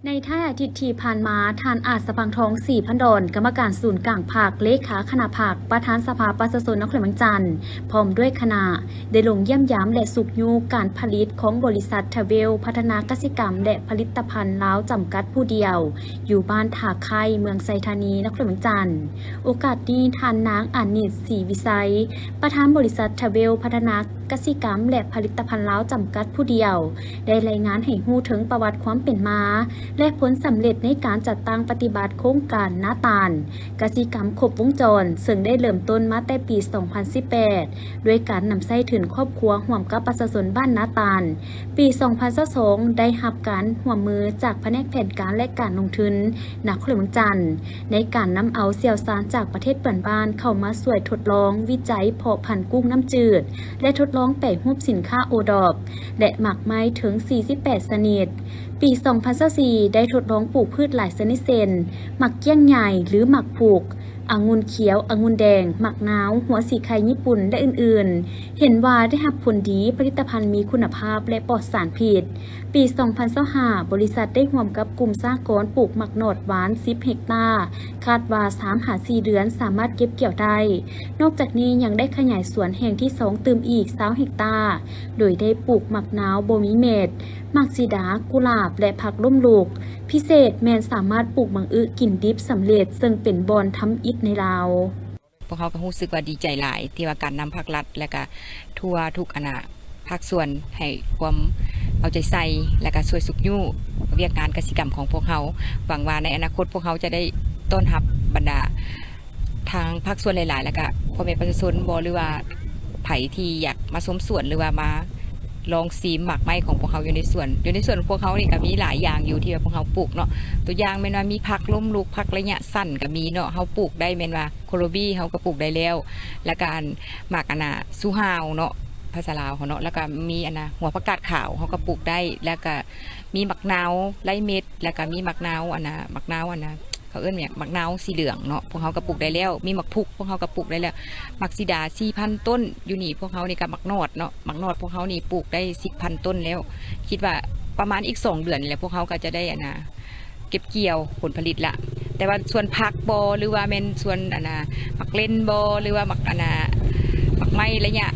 ໃນທ້າຍອາທິດທີ່ຜ່ານມາ, ທ່ານ ອາດສະພັງທອງ ສີພັນດອນ ກຳມະການສູນກາງພັກ, ເລຂາຄະນະພັກ, ປະທານສະພາປະຊາຊົນນະຄອນຫຼວງວຽງຈັນ ພ້ອມດ້ວຍຄະນະ ໄດ້ລົງຢ້ຽມຢາມ ແລະ ຊຸກຍູ້ການຜະລິດຂອງບໍລິສັດ ທຣາເວລ ພັດທະນາກະສິກຳ ແລະ ຜະລິດຕະພັນລາວ ຈຳກັດຜູ້ດຽວ ຢູ່ບ້ານທ່າໄຄ ເມືອງໄຊທານີ ນະຄອນຫຼວງວຽງຈັນ. ໂອກາດນີ້, ທ່ານນາງ ອານິດ ສີວິໄຊ ປະທານບໍລິສັດ ທຣາເວລ ພັດທະນາ ກະສິກຳ ແລະ ຜະລິດຕະພັນລາວ ຈຳກັດຜູ້ດຽວ ໄດ້ລາຍງານໃຫ້ຮູ້ເຖິງປະຫວັດຄວາມເປັນມາ ແລະ ຜົນສຳເລັດໃນການຈັດຕັ້ງປະຕິບັດໂຄງການນາຕານກະສິກຳຄົບວົງຈອນ, ເຊິ່ງໄດ້ເລີ່ມຕົ້ນມາແຕ່ປີສອງພັນສິບແປດ ດ້ວຍການນຳໃຊ້ທຶນຄອບຄົວຮ່ວມກັບປະຊາຊົນບ້ານນາຕານ. ປີສອງພັນຊາວສອງ ໄດ້ຮັບການຮ່ວມມືຈາກພະແນກແຜນການ ແລະ ການລົງທຶນ ນະຄອນຫຼວງວຽງຈັນ ໃນການນຳເອົາຊ່ຽວຊານຈາກປະເທດເພື່ອນບ້ານເຂົ້າມາຊ່ວຍທົດລອງວິໄຈເພາະພັນກຸ້ງນ້ຳຈືດ ແລະ ທົດລອງແປຮູບສິນຄ້າໂອດອບ ແລະ ໝາກໄມ້ເຖິງສີ່ສິບແປດຊະນິດ. ປີສອງພັນຊາວສີ່ ໄດ້ທົດລອງປູກພືດຫຼາຍຊະນິດເຊັ່ນ ໝາກກ້ຽງໃຫຍ່ ຫຼື ໝາກພຸກ, ອະງຸ່ນຂຽວ, ອະງຸ່ນແດງ, ໝາກນາວ, ຫົວສີໄຄຍີ່ປຸ່ນ ແລະ ອື່ນໆ. ເຫັນວ່າໄດ້ຮັບຜົນດີ, ຜະລິດຕະພັນມີຄຸນນະພາບ ແລະ ປອດສານພິດ. ປີສອງພັນຊາວຫ້າ ບໍລິສັດໄດ້ຮ່ວມກັບກຸ່ມສະຫະກອນປູກໝາກໜອດຫວານສິບເຮັກຕາ, ຄາດວ່າສາມຫາສີ່ເດືອນສາມາດເກັບກ່ຽວໄດ້. ນອກຈາກນີ້ຍັງໄດ້ຂະຫຍາຍສວນແຫ່ງທີສອງຕື່ມອີກຊາວເຮັກຕາ, ໂດຍໄດ້ປູກໝາກນາວບໍ່ມີເມັດ, ໝາກສີດາ, ກຸຫຼາບ ແລະ ຜັກລົ້ມລຸກ. ພິເສດແມ່ນສາມາດປູກໝາກອຶກິນດິບສຳເລັດ, ເຊິ່ງເປັນບ່ອນທຳອິດໃນລາວ. ພວກເຮົາກໍຮູ້ສຶກວ່າດີໃຈຫຼາຍ ທີ່ວ່າການນຳພາກລັດ ແລະກະທົ່ວທຸກອັນນະ ພາກສ່ວນໃຫ້ຄວາມເອົາໃຈໃສ່ ແລະກະຊ່ວຍຊຸກຍູ້ວຽກງານກະສິກຳຂອງພວກເຮົາ. ຫວັງວ່າໃນອະນາຄົດພວກເຮົາຈະໄດ້ຕ້ອນຮັບບັນດາທາງພາກສ່ວນຫຼາຍໆ ແລະກະພໍ່ແມ່ປະຊາຊົນບໍ ຫຼືວ່າໃຜທີ່ຢາກມາຊົມສວນ ຫຼືວ່າມາລອງຊີມໝາກໄມ້ຂອງພວກເຮົາຢູ່ໃນສວນ. ຢູ່ໃນສວນພວກເຮົານີ້ກະມີຫຼາຍຢ່າງຢູ່ທີ່ວ່າພວກເຮົາປູກເນາະ. ຕົວຢ່າງແມ່ນວ່າມີຜັກລົ້ມລຸກ, ຜັກໄລຍະສັ້ນກະມີເນາະ, ເຮົາປູກໄດ້ແມ່ນວ່າ ໂຄໂລບີເຮົາກໍປູກໄດ້ແລ້ວ ແລ້ວກໍອັນໝາກອັນນ່າຊູຮາວເນາະ ພາສາລາວເຮົາເນາະ, ແລ້ວກໍມີອັນນ່າຫົວຜັກກາດຂາວເຮົາກໍປູກໄດ້ ແລ້ວກໍມີໝາກນາວໄລ່ເມັດ ແລ້ວກໍມີໝາກນາວອັນນ່າ ໝາກນາວອັນນ່າ ເຂົາເອີ້ນຫຍັງ ໝາກນາວສີເຫຼືອງເນາະ ພວກເຮົາກໍປູກໄດ້ແລ້ວ, ມີໝາກພຸກພວກເຮົາກໍປູກໄດ້ແລ້ວ, ໝາກສີດາສີ່ພັນຕົ້ນ. ຢູ່ນີ້ພວກເຮົານີ້ກໍໝາກໜອດເນາະ ໝາກໜອດພວກເຮົານີ້ປູກໄດ້ສິບພັນຕົ້ນແລ້ວ. ຄິດວ່າປະມານອີກສອງເດືອນນີ້ແຫຼະ ພວກເຮົາກໍຈະໄດ້ອັນນ່າ ເກັບກ່ຽວຜົນຜະລິດລະ. ແຕ່ວ່າສວນຜັກບໍ ຫຼືວ່າແມ່ນສວນອັນນ່າ ໝາກເລັ່ນບໍ ຫຼືວ່າໝາກອັນນ່າ ໝາກໄມ້ໄລຍະ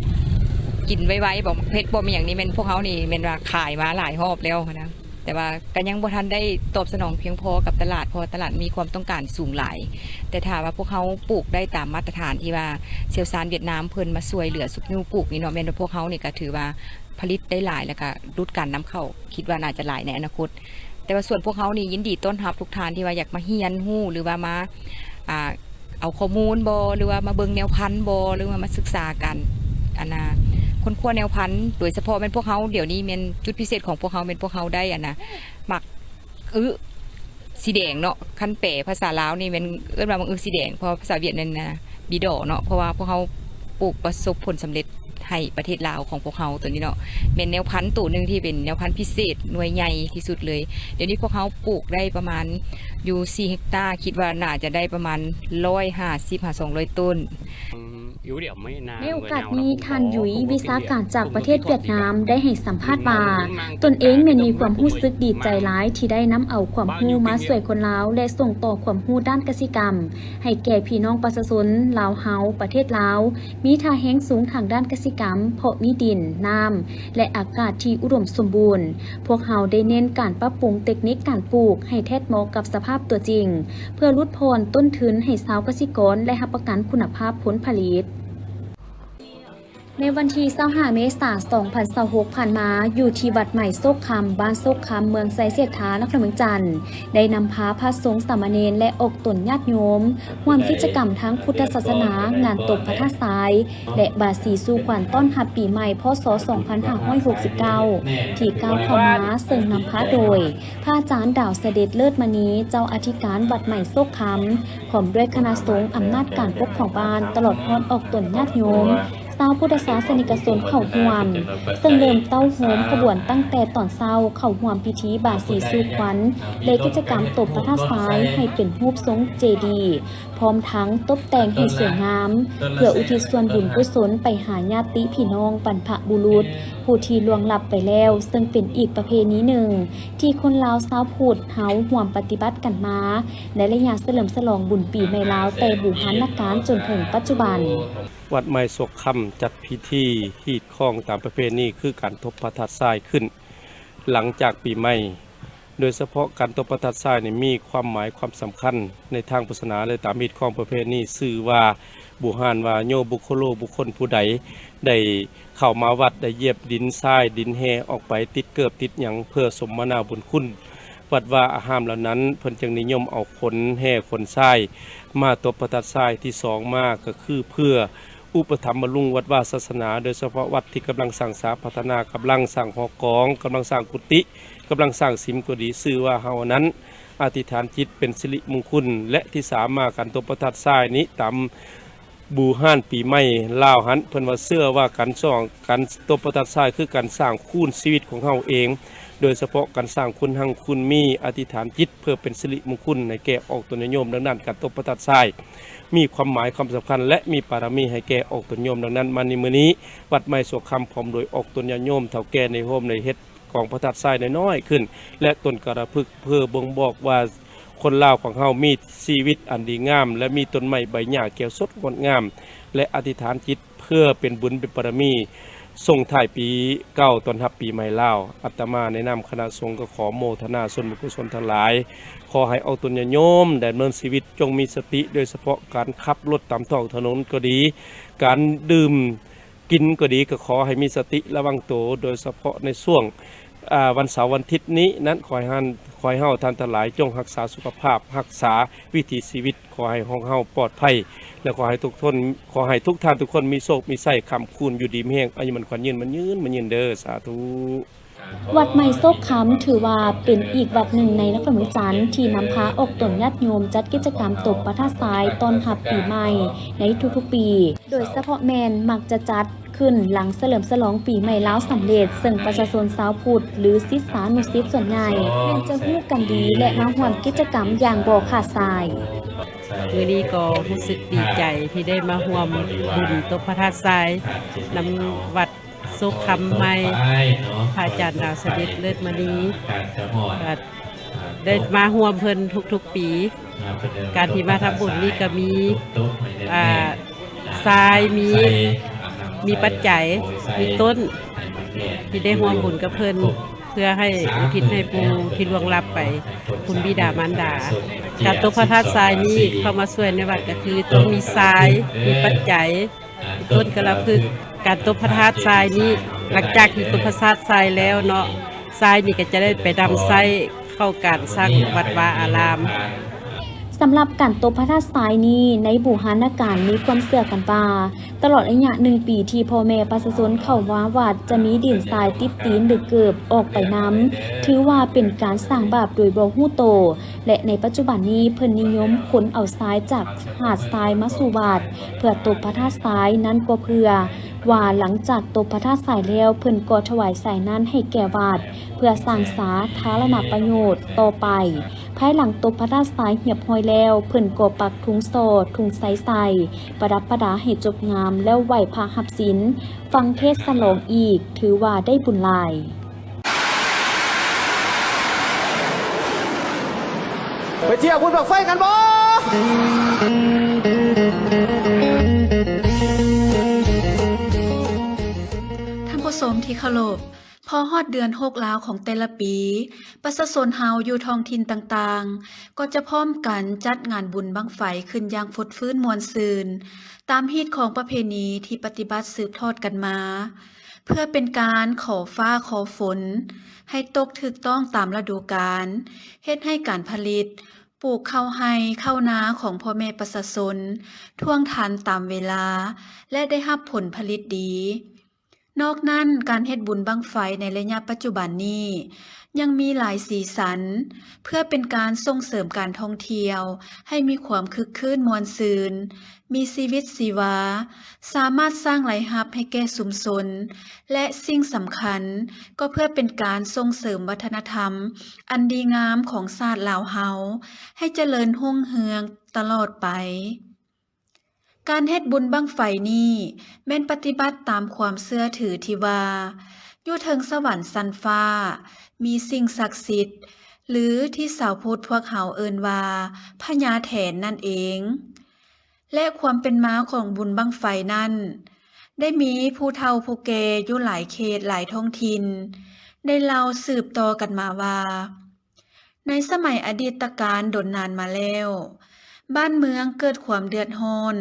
ກິນໄວໆບໍ ໝາກເຜັດບໍ ແມ່ນຫຍັງນີ້ ແມ່ນພວກເຮົານີ້ແມ່ນວ່າຂາຍມາຫຼາຍຮອບແລ້ວຫັ້ນນະ, ແຕ່ວ່າກໍຍັງບໍ່ທັນໄດ້ຕອບສະໜອງພຽງພໍກັບຕະຫຼາດ ເພາະວ່າຕະຫຼາດມີຄວາມຕ້ອງການສູງຫຼາຍ. ແຕ່ຖ້າວ່າພວກເຮົາປູກໄດ້ຕາມມາດຕະຖານທີ່ວ່າຊ່ຽວຊານຫວຽດນາມເພິ່ນມາຊ່ວຍເຫຼືອຊຸກຍູ້ປູກນີ້ເນາະ ແມ່ນວ່າພວກເຮົານີ້ກໍຖືວ່າຜະລິດໄດ້ຫຼາຍ ແລ້ວກໍດຸດການນຳເຂົ້າ ຄິດວ່າໜ້າຈະຫຼາຍໃນອະນາຄົດ. ແຕ່ວ່າສວນພວກເຮົານີ້ຍິນດີຕ້ອນຮັບທຸກທ່ານທີ່ວ່າຢາກມາຮຽນຮູ້ ຫຼືວ່າມາ ອ່າ ເອົາຂໍ້ມູນບໍ ຫຼືວ່າມາເບິ່ງແນວພັນບໍ ຫຼືວ່າມາສຶກສາການ ອັນນ່າ ຄົ້ນຄວ້າແນວພັນ. ໂດຍສະເພາະແມ່ນພວກເຮົາ ດຽວນີ້ແມ່ນຈຸດພິເສດຂອງພວກເຮົາ ແມ່ນພວກເຮົາໄດ້ ອັນນ່າ ໝາກອຶສີແດງເນາະ, ຄັນແປພາສາລາວນີ້ແມ່ນເອີ້ນວ່າໝາກອຶສີແດງ ເພາະວ່າພາສາຫວຽດນັ້ນນະ ບີດໍເນາະ, ເພາະວ່າພວກເຮົາປູກປະສົບຜົນສຳເລັດ ໃຫ້ປະເທດລາວຂອງພວກເຮົາໂຕນີ້ເນາະ ແມ່ນແນວພັນໂຕໜຶ່ງທີ່ເປັນແນວພັນພິເສດໜ່ວຍໃຫຍ່ທີ່ສຸດເລີຍ. ດຽວນີ້ພວກເຮົາປູກໄດ້ປະມານຢູ່ສີ່ເຮັກຕາ, ຄິດວ່າໜ້າຈະໄດ້ປະມານຮ້ອຍຫ້າສິບຫາສອງຮ້ອຍຕົ້ນ. ໃນໂອກາດນີ້, ທ່ານ ຢຸຍ ວິຊາການຈາກປະເທດຫວຽດນາມ ໄດ້ໃຫ້ສຳພາດວ່າ ຕົນເອງແມ່ນມີຄວາມຮູ້ສຶກດີໃຈຫຼາຍທີ່ໄດ້ນຳເອົາຄວາມຮູ້ມາຊ່ວຍຄົນລາວ ແລະ ສົ່ງຕໍ່ຄວາມຮູ້ດ້ານກະສິກຳ ໃຫ້ແກ່ພີ່ນ້ອງປະຊາຊົນລາວເຮົາ, ປະເທດລາວ ມີທ່າແຮງສູງທາງດ້ານກະສິກຳ ເພາະມີດິນ, ນ້ຳ ແລະ ອາກາດທີ່ອຸດົມສົມບູນ. ພວກເຮົາໄດ້ເນັ້ນການປັບປຸງເຕັກນິກການປູກໃຫ້ແທດເໝາະກັບສະພາບຕົວຈິງ, ເພື່ອຫຼຸດຜ່ອນຕົ້ນທຶນໃຫ້ຊາວກະສິກອນ ແລະ ຮັບປະກັນຄຸນນະພາບຜົນຜະລິດ. ໃນວັນທີຊາວຫ້າ ເມສາ ສອງພັນຊາວຫົກ ຜ່ານມາ, ຢູ່ທີ່ວັດໃໝ່ໂຊກຄຳ, ບ້ານໂຊກຄຳ, ເມືອງໄຊເສດຖາ, ນະຄອນຫຼວງວຽງຈັນ, ໄດ້ນຳພາພະສົງສາມະເນນ ແລະ ອອກຕົນຍາດໂຍມ ຮ່ວມກິດຈະກຳທາງພຸດທະສາສະໜາ, ງານຕົບພະທາດຊາຍ ແລະ ບາສີສູ່ຂວັນຕ້ອນຮັບປີໃໝ່ ພ.ສ. ສອງພັນຫ້າຮ້ອຍຫົກສິບເກົ້າ ທີ່ກ່າວເຂົ້າມາ, ເຊິ່ງນຳພາໂດຍ ພະອາຈານດາວສະເດັດເລີດມະນີ ເຈົ້າອະທິການວັດໃໝ່ໂຊກຄຳ ພ້ອມດ້ວຍຄະນະສົງ, ອຳນາດການປົກຄອງບ້ານ, ຕະຫຼອດຮອດອອກຕົນຍາດໂຍມ, ສ ຊາວພຸດທະສາສະນິກະຊົນເຂົ້າຮ່ວມ, ເຊິ່ງເລີ່ມເຕົ້າໂຮມຂະບວນຕັ້ງແຕ່ຕອນເຊົ້າ, ເຂົ້າຮ່ວມພິທີບາສີສູ່ຂວັນ ແລະ ກິດຈະກຳຕົບພະທາດຊາຍໃຫ້ເປັນຮູບຊົງເຈດີ, ພ້ອມທັງຕົບແຕ່ງໃຫ້ສວຍງາມ, ເພື່ອອຸທິດສ່ວນບຸນກຸສົນໄປຫາຍາດຕິພີ່ນ້ອງບັນພະບຸລຸດຜູ້ທີ່ລ່ວງລັບໄປແລ້ວ, ເຊິ່ງເປັນອີກປະເພນີໜຶ່ງທີ່ຄົນລາວຊາວພຸດເຮົາຮ່ວມປະຕິບັດກັນມາ ໃນໄລຍະສະເຫຼີມສະຫຼອງບຸນປີໃໝ່ລາວແຕ່ບູຮານນະການຈົນເຖິງປັດຈຸບັນ. ວັດໃໝ່ໂສກຄຳຈັດພິທີຮີດຄອງຕາມປະເພນີຄືການຕົບພະທາດຊາຍຂຶ້ນຫຼັງຈາກປີໃໝ່. ໂດຍສະເພາະການຕົບພະທາດຊາຍນີ້ມີຄວາມໝາຍຄວາມສຳຄັນໃນທາງພຸດທະສາສະໜາ ແລະ ຕາມຮີດຄອງປະເພນີ ຊື່ວ່າບູຮານວ່າໂຍບຸກໂຄໂລ ບຸກຄົນຜູ້ໃດໄດ້ເຂົ້າມາວັດ ໄດ້ຢຽບດິນຊາຍ ດິນແຮ່ອອກໄປ ຕິດເກີບຕິດຫຍັງ ເພື່ອສົມມະນາບຸນຄຸນ ວັດວາອາຮາມເຫຼົ່ານັ້ນ ເພິ່ນຈຶ່ງນິຍົມເອົາຂົນແຮ່ຂົນຊາຍມາຕົບພະທາດຊາຍ. ທີສອງມາກໍຄືເພື່ອອຸປະຖຳບຳລຸງວັດວາສາສະໜາ ໂດຍສະເພາະວັດທີ່ກຳລັງສ້າງສາພັດທະນາ, ກຳລັງສ້າງຫໍກອງ, ກຳລັງສ້າງກຸຕິ, ກຳລັງສ້າງສິມກໍດີ ຊື່ວ່າເຮົານັ້ນອະທິຖານຈິດເປັນສິລິມຸງຄຸນ. ແລະ ທີສາມມາ ການຕົບພະທາດຊາຍນີ້ຕາມ ບູຮານປີໃໝ່ລາວຫັ້ນ ເພິ່ນວ່າເຊື່ອວ່າການສ້າງ ການຕົບພະທາດຊາຍຄືການສ້າງຄູນຊີວິດຂອງເຮົາເອງ, ໂດຍສະເພາະການສ້າງຄຸນຮັ່ງຄຸນມີ, ອະທິຖານຈິດເພື່ອເປັນສິລິມຸງຄຸນໃຫ້ແກ່ອອກຕົນຍາດໂຍມ. ດັ່ງນັ້ນ ການຕົບພະທາດຊາຍມີຄວາມໝາຍຄວາມສຳຄັນ ແລະ ມີບາລະມີໃຫ້ແກ່ອອກຕົນໂຍມ. ດັ່ງນັ້ນ ມາໃນມື້ນີ້ ວັດໃໝ່ໂສກຄຳ ພ້ອມໂດຍອອກຕົນຍາດໂຍມ ເຖົ້າແກ່ໃນໂຮມ ໄດ້ເຮັດ ກອງພະທາດຊາຍນ້ອຍໆຂຶ້ນ ແລະ ຕົ້ນກາລະພຶກ ເພື່ອບົ່ງບອກວ່າຄົນລາວຂອງເຮົາມີຊີວິດອັນດີງາມ ແລະ ມີຕົ້ນໄມ້ໃບຫຍ້າຂຽວສົດງົດງາມ ແລະ ອະທິຖານຈິດເພື່ອເປັນບຸນເປັນບາລະມີ ສົ່ງທ້າຍປີເກົ່າ ຕ້ອນຮັບປີໃໝ່ລາວ. ອາດຕະມາໃນນາມຄະນະສົງກໍຂໍໂມທະນາສ່ວນບຸນກຸສົນທັງຫຼາຍ. ຂໍໃຫ້ອອກຕົນຍາດໂຍມດຳເນີນຊີວິດຈົ່ງມີສະຕິ, ໂດຍສະເພາະການຂັບລົດຕາມທ້ອງຖະໜົນກໍດີ, ການດື່ມ ກິນກໍດີ ກໍຂໍໃຫ້ມີສະຕິລະວັງໂຕ, ໂດຍສະເພາະໃນຊ່ວງ ອາ ວັນເສົາວັນທິດນີ້ນັ້ນ ຂໍໃຫ້ທ່ານ ຂໍໃຫ້ເຮົາທ່ານທັງຫຼາຍຈົ່ງຮັກສາສຸຂະພາບ, ຮັກສາວິຖີຊີວິດ, ຂໍໃຫ້ພວກເຮົາປອດໄພ ແລະ ຂໍໃຫ້ທຸກຄົນ ຂໍໃຫ້ທຸກທ່ານທຸກຄົນມີໂຊກມີໄຊຄ້ຳຄູນ ຢູ່ດີມີແຮງ ອາຍຸໝັ້ນຂວັນຍືນ ໝັ້ນຍືນ ໝັ້ນຍືນເດີ ສາທຸ. ວັດໃໝ່ໂຊກຄຳ ຖືວ່າເປັນອີກວັດໜຶ່ງໃນນະຄອນຫຼວງວຽງຈັນ ທີ່ນຳພາອອກຕົນຍາດໂຍມຈັດກິດຈະກຳຕົບພະທາດຊາຍຕ້ອນຮັບປີໃໝ່ໃນທຸກໆປີ, ໂດຍສະເພາະແມ່ນມັກຈະຈັດຂຶ້ນຫຼັງສະເຫຼີມສະຫຼອງປີໃໝ່ລາວສຳເລັດ, ເຊິ່ງປະຊາຊົນຊາວພຸດ ຫຼື ສິດສານຸສິດສ່ວນໃຫຍ່ແມ່ນຈະຮູ້ກັນດີ ແລະ ມາຮ່ວມກິດຈະກຳຢ່າງບໍ່ຂາດສາຍ. ມື້ນີ້ກໍຮູ້ສຶກດີໃຈທີ່ໄດ້ມາຮ່ວມບຸນຕົບພະທາດຊາຍນຳວັດ ໂຊກຄຳໃໝ່ ພະອາຈານດາວສະເດັດເລີດມະນີ ກະໄດ້ມາຮ່ວມເພິ່ນທຸກໆປີ. ການທີ່ມາທຳບຸນນີ້ກະມີ ອ່າ ຊາຍ ມີ ມີປັດໄຈ ມີຕົ້ນ ທີ່ໄດ້ຮ່ວມບຸນກັບເພິ່ນ ເພື່ອໃຫ້ອຸທິດໃຫ້ຜູ້ທີ່ລ່ວງລັບໄປ ຄຸນບິດາມານດາ. ການຕົບພະທາດຊາຍນີ້ ເຂົ້າມາຊ່ວຍໃນວັດກະຄືຕ້ອງມີຊາຍ ມີປັດໄຈ ຕົ້ນກາລະພຶກ. ການຕົບພະທາດຊາຍນີ້ ຫຼັງຈາກທີ່ຕົບພະທາດຊາຍແລ້ວເນາະ ຊາຍນີ້ກໍຈະໄດ້ໄປນຳໃຊ້ເຂົ້າການສ້າງວັດວາອາລາມ. ສຳລັບການຕົບພະທາດຊາຍນີ້ ໃນບູຮານນະການມີຄວາມເຊື່ອກັນວ່າ ຕະຫຼອດໄລຍະໜຶ່ງປີທີ່ພໍ່ແມ່ປະຊາຊົນເຂົ້າມາວັດ ຈະມີດິນຊາຍຕິດຕີນຫຼືເກີບອອກໄປນຳ ຖືວ່າເປັນການສ້າງບາບໂດຍບໍ່ຮູ້ໂຕ ແລະ ໃນປັດຈຸບັນນີ້ເພິ່ນນິຍົມຂົນເອົາຊາຍຈາກຫາດຊາຍມາສູ່ວັດ ເພື່ອຕົບພະທາດຊາຍ ນັ້ນກໍເພື່ອວ່າຫຼັງຈາກຕົບພະທາດຊາຍແລ້ວ ເພິ່ນກໍຖວາຍຊາຍນັ້ນໃຫ້ແກ່ວັດ ເພື່ອສ້າງສາທາລະນະປະໂຫຍດຕໍ່ໄປ. ພາຍຫຼັງຕົບພະທາດຊາຍຮຽບຮ້ອຍແລ້ວ ເພິ່ນກໍປັກທຸງສໍ່ ທຸງໄຊໃສ່ ປະດັບປະດາໃຫ້ຈົບງາມ ແລ້ວໄຫວ້ພະຮັບສິນ ຟັງເທດສະຫຼອງອີກ ຖືວ່າໄດ້ບຸນຫຼາຍ. ໄປທ່ຽວບຸນບັ້ງໄຟກັນບໍ່? ທ່ານຜູ້ຊົມທີ່ເຄົາລົບ, ພໍຮອດເດືອນຫົກລາວຂອງແຕ່ລະປີ, ປະຊາຊົນເຮົາຢູ່ທ້ອງຖິ່ນຕ່າງໆ ກໍຈະພ້ອມກັນຈັດງານບຸນບັ້ງໄຟຂຶ້ນຢ່າງຟົດຟື້ນມ່ວນຊື່ນ, ຕາມຮີດຄອງປະເພນີທີ່ປະຕິບັດສືບທອດກັນມາ, ເພື່ອເປັນການຂໍຟ້າຂໍຝົນໃຫ້ຕົກຖືກຕ້ອງຕາມລະດູການ, ເຮັດໃຫ້ການຜະລິດ ປູກເຂົ້າໄຮ່ເຂົ້ານາຂອງພໍ່ແມ່ປະຊາຊົນທ່ວງທັນຕາມເວລາ ແລະ ໄດ້ຮັບຜົນຜະລິດດີ. ນອກນັ້ນ, ການເຮັດບຸນບັ້ງໄຟໃນໄລຍະປັດຈຸບັນນີ້ ຍັງມີຫຼາຍສີສັນ ເພື່ອເປັນການສົ່ງເສີມການທ່ອງທ່ຽວໃຫ້ມີຄວາມຄຶກຄື້ນມ່ວນຊື່ນ, ມີຊີວິດຊີວາ, ສາມາດສ້າງລາຍຮັບໃຫ້ແກ່ຊຸມຊົນ ແລະ ສິ່ງສຳຄັນກໍເພື່ອເປັນການສົ່ງເສີມວັດທະນະທຳອັນດີງາມຂອງຊາດລາວເຮົາ ໃຫ້ຈະເລີນຮຸ່ງເຮືອງຕະຫຼອດໄປ. ການເຮັດບຸນບັ້ງໄຟນີ້ແມ່ນປະຕິບັດຕາມຄວາມເຊື່ອຖືທີ່ວ່າ ຢູ່ເທິງສະຫວັນຊັ້ນຟ້າ ມີສິ່ງສັກສິດ ຫຼື ທີ່ຊາວພຸດພວກເຮົາເອີ້ນວ່າ ພະຍາແຖນນັ້ນເອງ. ແລະ ຄວາມເປັນມາຂອງບຸນບັ້ງໄຟນັ້ນ ໄດ້ມີຜູ້ເຖົ້າຜູ້ແກ່ຢູ່ຫຼາຍເຂດຫຼາຍທ້ອງຖິ່ນ ໄດ້ເລົ່າສືບຕໍ່ກັນມາວ່າ ໃນສະໄໝອະດີດຕະການດົນນານມາແລ້ວ, ບ້ານເມືອງເກີດຄວາມເດືອດຮ້ອນ,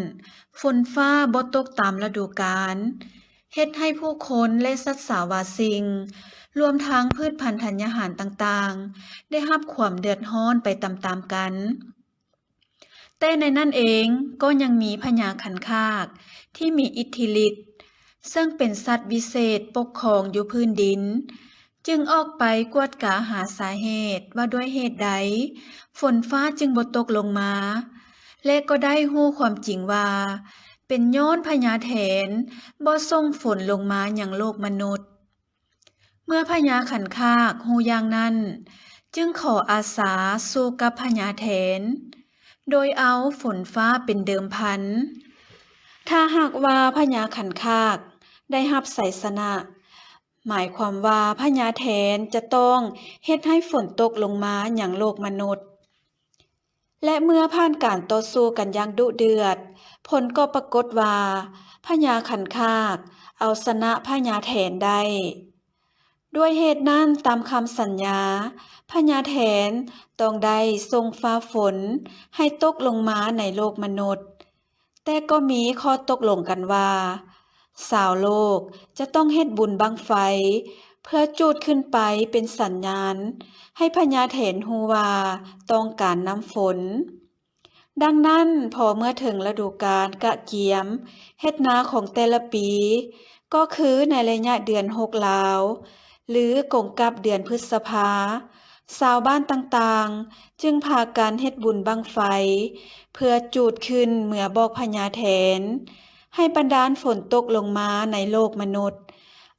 ຝົນຟ້າບໍ່ຕົກຕາມລະດູການ, ເຮັດໃຫ້ຜູ້ຄົນ ແລະ ສັດສາວາສິ່ງ, ລວມທັງພືດພັນທັນຍາຫານຕ່າງໆ ໄດ້ຮັບຄວາມເດືອດຮ້ອນໄປຕາມໆກັນ. ແຕ່ໃນນັ້ນເອງກໍຍັງມີພະຍາຄັນຄາກທີ່ມີອິດທິລິດ ເຊິ່ງເປັນສັດວິເສດປົກຄອງຢູ່ພື້ນດິນ, ຈຶ່ງອອກໄປກວດກາຫາສາເຫດວ່າດ້ວຍເຫດໃດຝົນຟ້າຈຶ່ງບໍ່ຕົກລົງມາ ແລະ ກໍໄດ້ຮູ້ຄວາມຈິງວ່າ ເປັນຍ້ອນພະຍາແຖນບໍ່ສົ່ງຝົນລົງມາຍັງໂລກມະນຸດ. ເມື່ອພະຍາຄັນຄາກຮູ້ຢ່າງນັ້ນ, ຈຶ່ງຂໍອາສາສູ້ກັບພະຍາແຖນ, ໂດຍເອົາຝົນຟ້າເປັນເດີມພັນ. ຖ້າຫາກວ່າພະຍາຄັນຄາກໄດ້ຮັບໄຊຊະນະ, ໝາຍຄວາມວ່າພະຍາແຖນຈະຕ້ອງເຮັດໃຫ້ຝົນຕົກລົງມາຍັງໂລກມະນຸດ. ແລະ ເມື່ອຜ່ານການຕໍ່ສູ້ກັນຢ່າງດຸເດືອດ, ຜົນກໍປາກົດວ່າພະຍາຄັນຄາກເອົາຊະນະພະຍາແຖນໄດ້. ດ້ວຍເຫດນັ້ນ, ຕາມຄຳສັນຍາ, ພະຍາແຖນຕ້ອງໄດ້ສົ່ງຟ້າຝົນໃຫ້ຕົກລົງມາໃນໂລກມະນຸດ. ແຕ່ກໍມີຂໍ້ຕົກລົງກັນວ່າ ຊາວໂລກຈະຕ້ອງເຮັດບຸນບັ້ງໄຟ ເພື່ອຈູດຂຶ້ນໄປເປັນສັນຍານໃຫ້ພະຍາແຖນຮູ້ວ່າຕ້ອງການນ້ຳຝົນ. ດັ່ງນັ້ນ, ພໍເມື່ອເຖິງລະດູການກະກຽມເຮັດນາຂອງແຕ່ລະປີ, ກໍຄືໃນໄລຍະເດືອນຫົກລາວ ຫຼື ກົງກັບເດືອນພຶດສະພາ, ຊາວບ້ານຕ່າງໆຈຶ່ງພາກັນເຮັດບຸນບັ້ງໄຟ ເພື່ອຈູດຂຶ້ນເມືອບອກພະຍາແຖນ ໃຫ້ບັນດານຝົນຕົກລົງມາໃນໂລກມະນຸດ,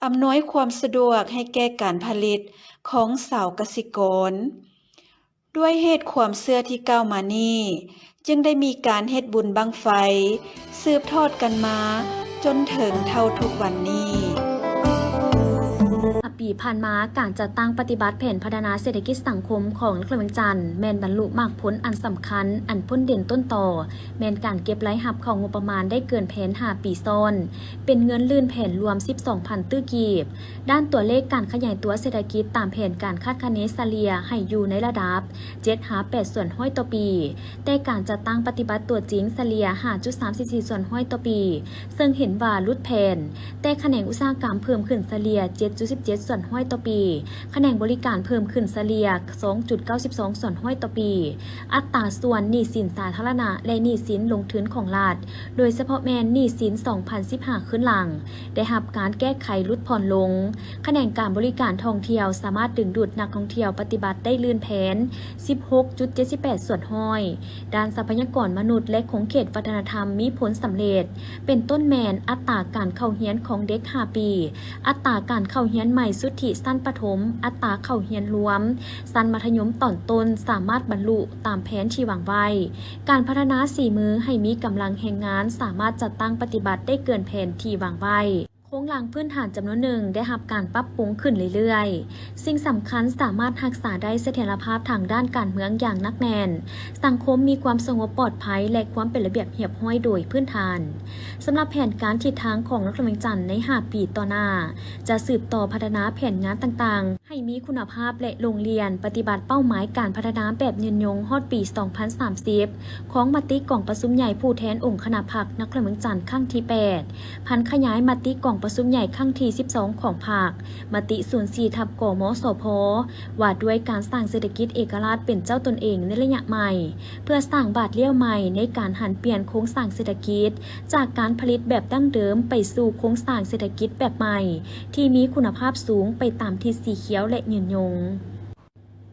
ອຳນວຍຄວາມສະດວກໃຫ້ແກ່ການຜະລິດຂອງຊາວກະສິກອນ. ດ້ວຍເຫດຄວາມເຊື່ອທີ່ກ່າວມານີ້, ຈຶ່ງໄດ້ມີການເຮັດບຸນບັ້ງໄຟ ສືບທອດກັນມາຈົນເຖິງເທົ່າທຸກວັນນີ້. ຫ້າປີຜ່ານມາ, ການຈັດຕັ້ງປະຕິບັດແຜນພັດທະນາເສດຖະກິດສັງຄົມຂອງນະຄອນຫຼວງວຽງຈັນ ແມ່ນບັນລຸໝາກຜົນອັນສຳຄັນ, ອັນພົ້ນເດັ່ນຕົ້ນຕໍ ແມ່ນການເກັບລາຍຮັບເຂົ້າງົບປະມານໄດ້ເກີນແຜນຫ້າປີຊ້ອນ, ເປັນເງິນລື່ນແຜນລວມສິບສອງພັນຕື້ກີບ. ດ້ານຕົວເລກການຂະຫຍາຍຕົວເສດຖະກິດຕາມແຜນການຄາດຄະເນສະເລ່ຍໃຫ້ຢູ່ໃນລະດັບເຈັດຫາແປດສ່ວນຮ້ອຍຕໍ່ປີ, ແຕ່ການຈັດຕັ້ງປະຕິບັດຕົວຈິງສະເລ່ຍຫ້າຈຸດສາມສິບສີ່ສ່ວນຮ້ອຍຕໍ່ປີ, ເຊິ່ງເຫັນວ່າຫຼຸດແຜນ, ແຕ່ຂະແໜງອຸດສາຫະກຳເພີ່ມຂຶ້ນສະເລ່ຍເຈັດຈຸດສິບເຈັດສ່ວນຮ້ອຍຕໍ່ປີ, ຂະແໜງບໍລິການເພີ່ມຂຶ້ນສະເລ່ຍສອງຈຸດເກົ້າສິບສອງສ່ວນຮ້ອຍຕໍ່ປີ. ອັດຕາສ່ວນໜີ້ສິນສາທາລະນະ ແລະ ໜີ້ສິນລົງທຶນຂອງລັດ, ໂດຍສະເພາະແມ່ນໜີ້ສິນສອງພັນສິບຫ້າຄືນຫຼັງ ໄດ້ຮັບການແກ້ໄຂຫຼຸດຜ່ອນລົງ. ຂະແໜງການບໍລິການທ່ອງທ່ຽວສາມາດດຶງດູດນັກທ່ອງທ່ຽວປະຕິບັດໄດ້ລື່ນແຜນສິບຫົກຈຸດເຈັດສິບແປດສ່ວນຮ້ອຍ. ດ້ານຊັບພະຍາກອນມະນຸດ ແລະ ຂົງເຂດວັດທະນະທຳມີຜົນສຳເລັດ, ເປັນຕົ້ນແມ່ນອັດຕາການເຂົ້າຮຽນຂອງເດັກຫ້າປີ, ອັດຕາການເຂົ້າຮຽນໃໝ່ສຸດທິຊັ້ນປະຖົມ, ອັດຕາເຂົ້າຮຽນລວມ ຊັ້ນມັດທະຍົມຕອນຕົ້ນສາມາດບັນລຸຕາມແຜນທີ່ວາງໄວ້, ການພັດທະນາສີມືໃຫ້ມີກຳລັງແຮງງານສາມາດຈັດຕັ້ງປະຕິບັດໄດ້ເກີນແຜນທີ່ວາງໄວ້. ໂຄງລ່າງພື້ນຖານຈຳນວນໜຶ່ງໄດ້ຮັບການປັບປຸງຂຶ້ນເລື້ອຍໆ. ສິ່ງສຳຄັນສາມາດຮັກສາໄດ້ສະຖຽນລະພາບທາງດ້ານການເມືອງຢ່າງໜັກແໜ້ນ, ສັງຄົມມີຄວາມສະຫງົບປອດໄພ ແລະ ຄວາມເປັນລະບຽບຮຽບຮ້ອຍໂດຍພື້ນຖານ. ສຳລັບແຜນການທິດທາງຂອງນະຄອນຫຼວງວຽງຈັນໃນຫ້າປີຕໍ່ໜ້າ ຈະສືບຕໍ່ພັດທະນາແຜນງານຕ່າງໆ ໃຫ້ມີຄຸນນະພາບ ແລະ ໂຮງຮຽນປະຕິບັດເປົ້າໝາຍການພັດທະນາແບບຍືນຍົງຮອດປີສອງພັນສາມສິບ ຂອງມະຕິກອງປະຊຸມໃຫຍ່ຜູ້ແທນອົງຄະນະພັກນະຄອນຫຼວງວຽງຈັນຄັ້ງທີແປດ, ຜັນຂະຫຍາຍມະຕິກອງ ປະຊຸມໃຫຍ່ຄັ້ງທີສິບສອງຂອງພັກ, ມະຕິສູນສີ່ທັບ ກມສພ ວ່າດ້ວຍການສ້າງເສດຖະກິດເອກະລາດເປັນເຈົ້າຕົນເອງໃນໄລຍະໃໝ່ ເພື່ອສ້າງບາດລ້ຽວໃໝ່ໃນການຫັນປ່ຽນໂຄງສ້າງເສດຖະກິດ ຈາກການຜະລິດແບບດັ້ງເດີມໄປສູ່ໂຄງສ້າງເສດຖະກິດແບບໃໝ່ ທີ່ມີຄຸນນະພາບສູງໄປຕາມທິດສີຂຽວ ແລະ ຍືນຍົງ.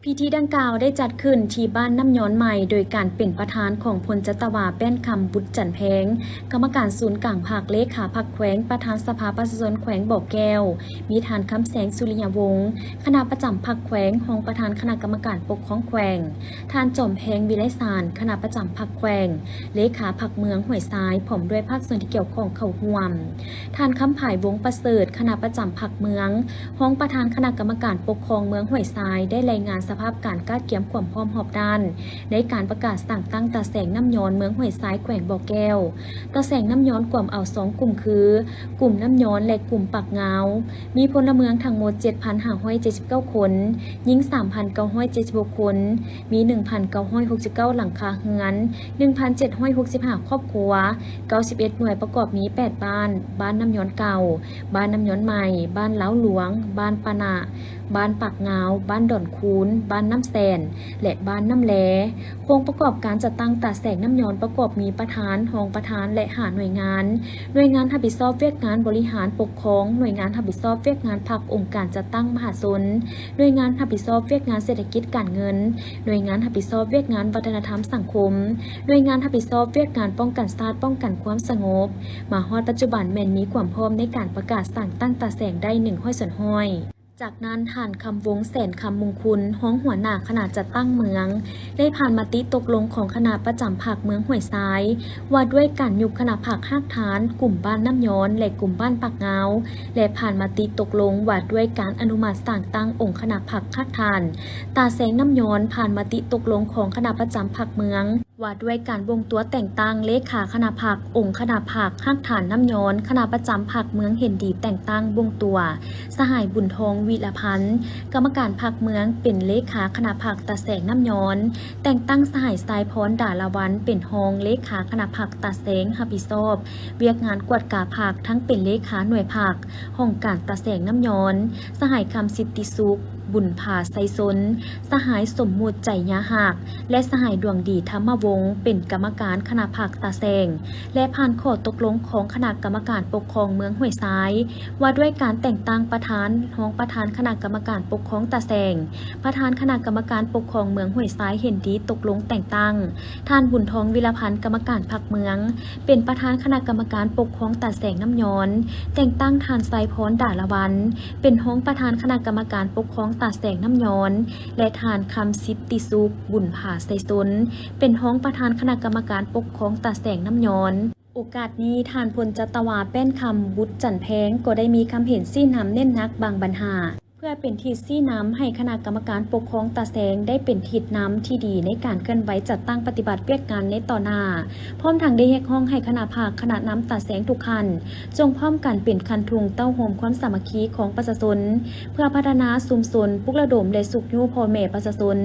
ພິທີດັ່ງກ່າວໄດ້ຈັດຂຶ້ນທີ່ບ້ານນ້ຳຍອນໃໝ່ ໂດຍການເປັນປະທານຂອງພົນຈັດຕະວາ ແປ້ນຄຳ ບຸດຈັນແພງ ກຳມະການສູນກາງພັກ, ເລຂາພັກແຂວງ, ປະທານສະພາປະຊາຊົນແຂວງບໍ່ແກ້ວ, ມີທ່ານ ຄຳແສງ ສຸລິຍະວົງ ຄະນະປະຈຳພັກແຂວງ, ຮອງປະທານຄະນະກຳມະການປົກຄອງແຂວງ, ທ່ານ ຈອມແພງ ວິໄລສານ ຄະນະປະຈຳພັກແຂວງ, ເລຂາພັກເມືອງຫ້ວຍຊາຍ ພ້ອມດ້ວຍພາກສ່ວນທີ່ກ່ຽວຂ້ອງເຂົ້າຮ່ວມ. ທ່ານ ຄຳຜາຍ ວົງປະເສີດ ຄະນະປະຈຳພັກເມືອງ, ຮອງປະທານຄະນະກຳມະການປົກຄອງເມືອງຫ້ວຍຊາຍ ໄດ້ລາຍງານສະພາບການກະກຽມຄວາມພ້ອມຮອບດ້ານ ໃນການປະກາດສ້າງຕັ້ງຕາແສງນ້ຳຍອນເມືອງຫ້ວຍຊາຍ ແຂວງບໍ່ແກ້ວ. ຕາແສງນ້ຳຍອນກວມເອົາສອງກຸ່ມຄື ກຸ່ມນ້ຳຍອນ ແລະ ກຸ່ມປາກງາວ, ມີພົນລະເມືອງທັງໝົດເຈັດພັນຫ້າຮ້ອຍເຈັດສິບເກົ້າຄົນ, ຍິງສາມພັນເກົ້າຮ້ອຍເຈັດສິບຫົກຄົນ, ມີໜຶ່ງພັນເກົ້າຮ້ອຍຫົກສິບເກົ້າຫຼັງຄາເຮືອນ, ໜຶ່ງພັນເຈັດຮ້ອຍຫົກສິບຫ້າຄອບຄົວ, ເກົ້າສິບເອັດໜ່ວຍປະກອບມີແປດບ້ານ, ບ້ານນ້ຳຍອນເກົ່າ, ບ້ານນ້ຳຍອນໃໝ່, ບ້ານລາວຫຼວງ, ບ້ານປານະ, ບ້ານປາກງາວ, ບ້ານດອນຄູນ, ບ້ານນ້ຳແສນ ແລະ ບ້ານນ້ຳແລ. ໂຄງປະກອບການຈັດຕັ້ງຕາແສງນ້ຳຍອນປະກອບມີປະທານ, ຮອງປະທານ ແລະ ຫ້າໜ່ວຍງານ. ໜ່ວຍງານຮັບຜິດຊອບວຽກງານບໍລິຫານປົກຄອງ, ໜ່ວຍງານຮັບຜິດຊອບວຽກງານພັກອົງການຈັດຕັ້ງມະຫາຊົນ, ໜ່ວຍງານຮັບຜິດຊອບວຽກງານເສດຖະກິດການເງິນ, ໜ່ວຍງານຮັບຜິດຊອບວຽກງານວັດທະນະທຳສັງຄົມ, ໜ່ວຍງານຮັບຜິດຊອບວຽກງານປ້ອງກັນຊາດ, ປ້ອງກັນຄວາມສະຫງົບ. ມາຮອດປັດຈຸບັນແມ່ນມີຄວາມພ້ອມໃນການປະກາດສ້າງຕັ້ງຕາແສງໄດ້ໜຶ່ງຮ້ອຍສ່ວນຮ້ອຍ. ຈາກນັ້ນ ທ່ານ ຄຳວົງ ແສນຄຳມຸງຄຸນ ຮອງຫົວໜ້າຄະນະຈັດຕັ້ງເມືອງ ໄດ້ຜ່ານມະຕິຕົກລົງຂອງຄະນະປະຈຳພັກເມືອງຫ້ວຍຊາຍ ວ່າດ້ວຍການຍຸບຄະນະພັກຮາກຖານ ກຸ່ມບ້ານນ້ຳຍອນ ແລະ ກຸ່ມບ້ານປາກງາວ ແລະ ຜ່ານມະຕິຕົກລົງວ່າດ້ວຍການອະນຸມັດສ້າງຕັ້ງອົງຄະນະພັກຮາກຖານ ຕາແສງນ້ຳຍອນ ຜ່ານມະຕິຕົກລົງຂອງຄະນະປະຈຳພັກເມືອງ ວ່າດ້ວຍການບົ່ງຕົວແຕ່ງຕັ້ງເລຂາຄະນະພັກ, ອົງຄະນະພັກ, ຮາກຖານນ້ຳຍອນ, ຄະນະປະຈຳພັກເມືອງເຫັນດີແຕ່ງຕັ້ງບົ່ງຕົວ ສະຫາຍ ບຸນທອງ ວິລະພັນ ກຳມະການພັກເມືອງ ເປັນເລຂາຄະນະພັກຕາແສງນ້ຳຍອນ, ແຕ່ງຕັ້ງສະຫາຍ ຊາຍພອນ ດາລາວັນ ເປັນຮອງເລຂາຄະນະພັກຕາແສງ ຮັບຜິດຊອບວຽກງານກວດກາພັກ ທັງເປັນເລຂາໜ່ວຍພັກ, ຫ້ອງການຕາແສງນ້ຳຍອນ, ສະຫາຍ ຄຳສິດຕິສຸກ ບຸນຜາໄຊຊົນ, ສະຫາຍ ສົມມຸດ ໄຈຍາຮັກ ແລະ ສະຫາຍ ດວງດີ ທຳມະວົງ ເປັນກຳມະການຄະນະພັກຕາແສງ ແລະ ຜ່ານຂໍ້ຕົກລົງຂອງຄະນະກຳມະການປົກຄອງເມືອງຫ້ວຍຊາຍ ວ່າດ້ວຍການແຕ່ງຕັ້ງປະທານ, ຮອງປະທານຄະນະກຳມະການປົກຄອງຕາແສງ, ປະທານຄະນະກຳມະການປົກຄອງເມືອງຫ້ວຍຊາຍເຫັນດີຕົກລົງແຕ່ງຕັ້ງ ທ່ານ ບຸນທອງ ວິລະພັນ ກຳມະການພັກເມືອງ ເປັນປະທານຄະນະກຳມະການປົກຄອງຕາແສງນ້ຳຍອນ, ແຕ່ງຕັ້ງທ່ານ ຊາຍພອນ ດາລະວັນ ເປັນຮອງປະທານຄະນະກຳມະການປົກຄອງຕາແສງນ້ຳຍອນ ແລະ ທ່ານ ຄຳສິດຕິສຸກ ບຸນຜາໄຊຊົນ ເປັນຮອງປະທານຄະນະກຳມະການປົກຄອງຕາແສງນ້ຳຍອນ. ໂອກາດນີ້ ທ່ານ ພົນຈັດຕະວາ ແປ້ນຄຳ ບຸດຈັນແພງ ກໍໄດ້ມີຄຳເຫັນຊີ້ນຳເນັ້ນໜັກບາງບັນຫາ ເພື່ອເປັນທິດຊີ້ນຳໃຫ້ຄະນະກຳມະການປົກຄອງຕາແສງ ໄດ້ເປັນທິດນຳທີ່ດີໃນການເຄື່ອນໄຫວຈັດຕັ້ງປະຕິບັດວຽກງານໃນຕໍ່ໜ້າ, ພ້ອມທັງໄດ້ຮຽກຮ້ອງໃຫ້ຄະນະພັກ, ຄະນະນຳຕາແສງທຸກຂັ້ນ ຈົ່ງພ້ອມກັນເປັນຄັນທຸງເຕົ້າໂຮມຄວາມສາມັກຄີຂອງປະຊາຊົນ ເພື່ອພັດທະນາຊຸມຊົນ, ປຸກລະດົມ ແລະ ຊຸກຍູ້ພໍ່ແມ່ປະຊາຊົນ,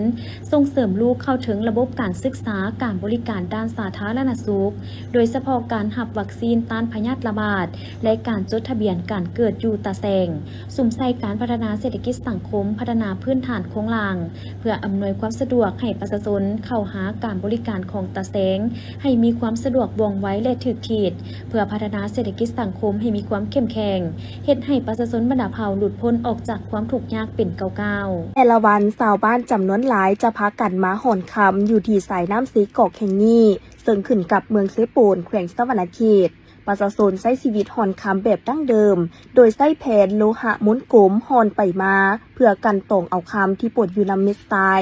ສົ່ງເສີມລູກເຂົ້າເຖິງລະບົບການສຶກສາ, ການບໍລິການດ້ານສາທາລະນະສຸກ, ໂດຍສະເພາະການຮັບວັກຊີນຕ້ານພະຍາດລະບາດ ແລະ ການຈົດທະບຽນການເກີດຢູ່ຕາແສງ, ສຸມໃສ່ການພັດທະນາເສດຖະກິດສັງຄົມ, ພັດທະນາພື້ນຖານໂຄງລ່າງ ເພື່ອອຳນວຍຄວາມສະດວກໃຫ້ປະຊາຊົນເຂົ້າຫາການບໍລິການຂອງຕາແສງ ໃຫ້ມີຄວາມສະດວກ ວ່ອງໄວ ແລະ ຖືກທີ່, ເພື່ອພັດທະນາເສດຖະກິດສັງຄົມໃຫ້ມີຄວາມເຂັ້ມແຂງ, ເຮັດໃຫ້ປະຊາຊົນບັນດາເຜົ່າຫຼຸດພົ້ນອອກຈາກຄວາມທຸກຍາກເປັນກ້າວໆ. ແຕ່ລະວັນ ຊາວບ້ານຈຳນວນຫຼາຍຈະພາກັນມາຮ່ອນຄຳຢູ່ທີ່ສາຍນ້ຳເຊກອກແຫ່ງນີ້, ເຊິ່ງຂຶ້ນກັບເມືອງເຊໂປນ ແຂວງສະຫວັນນະເຂດ. ປະຊາຊົນໃຊ້ຊີວິດຮ່ອນຄຳແບບດັ້ງເດີມ, ໂດຍໃຊ້ແຜ່ນໂລຫະມົນກົມຮ່ອນໄປມາ ເພື່ອກັ່ນຕອງເອົາຄຳທີ່ປົນຢູ່ນຳເມັດຊາຍ.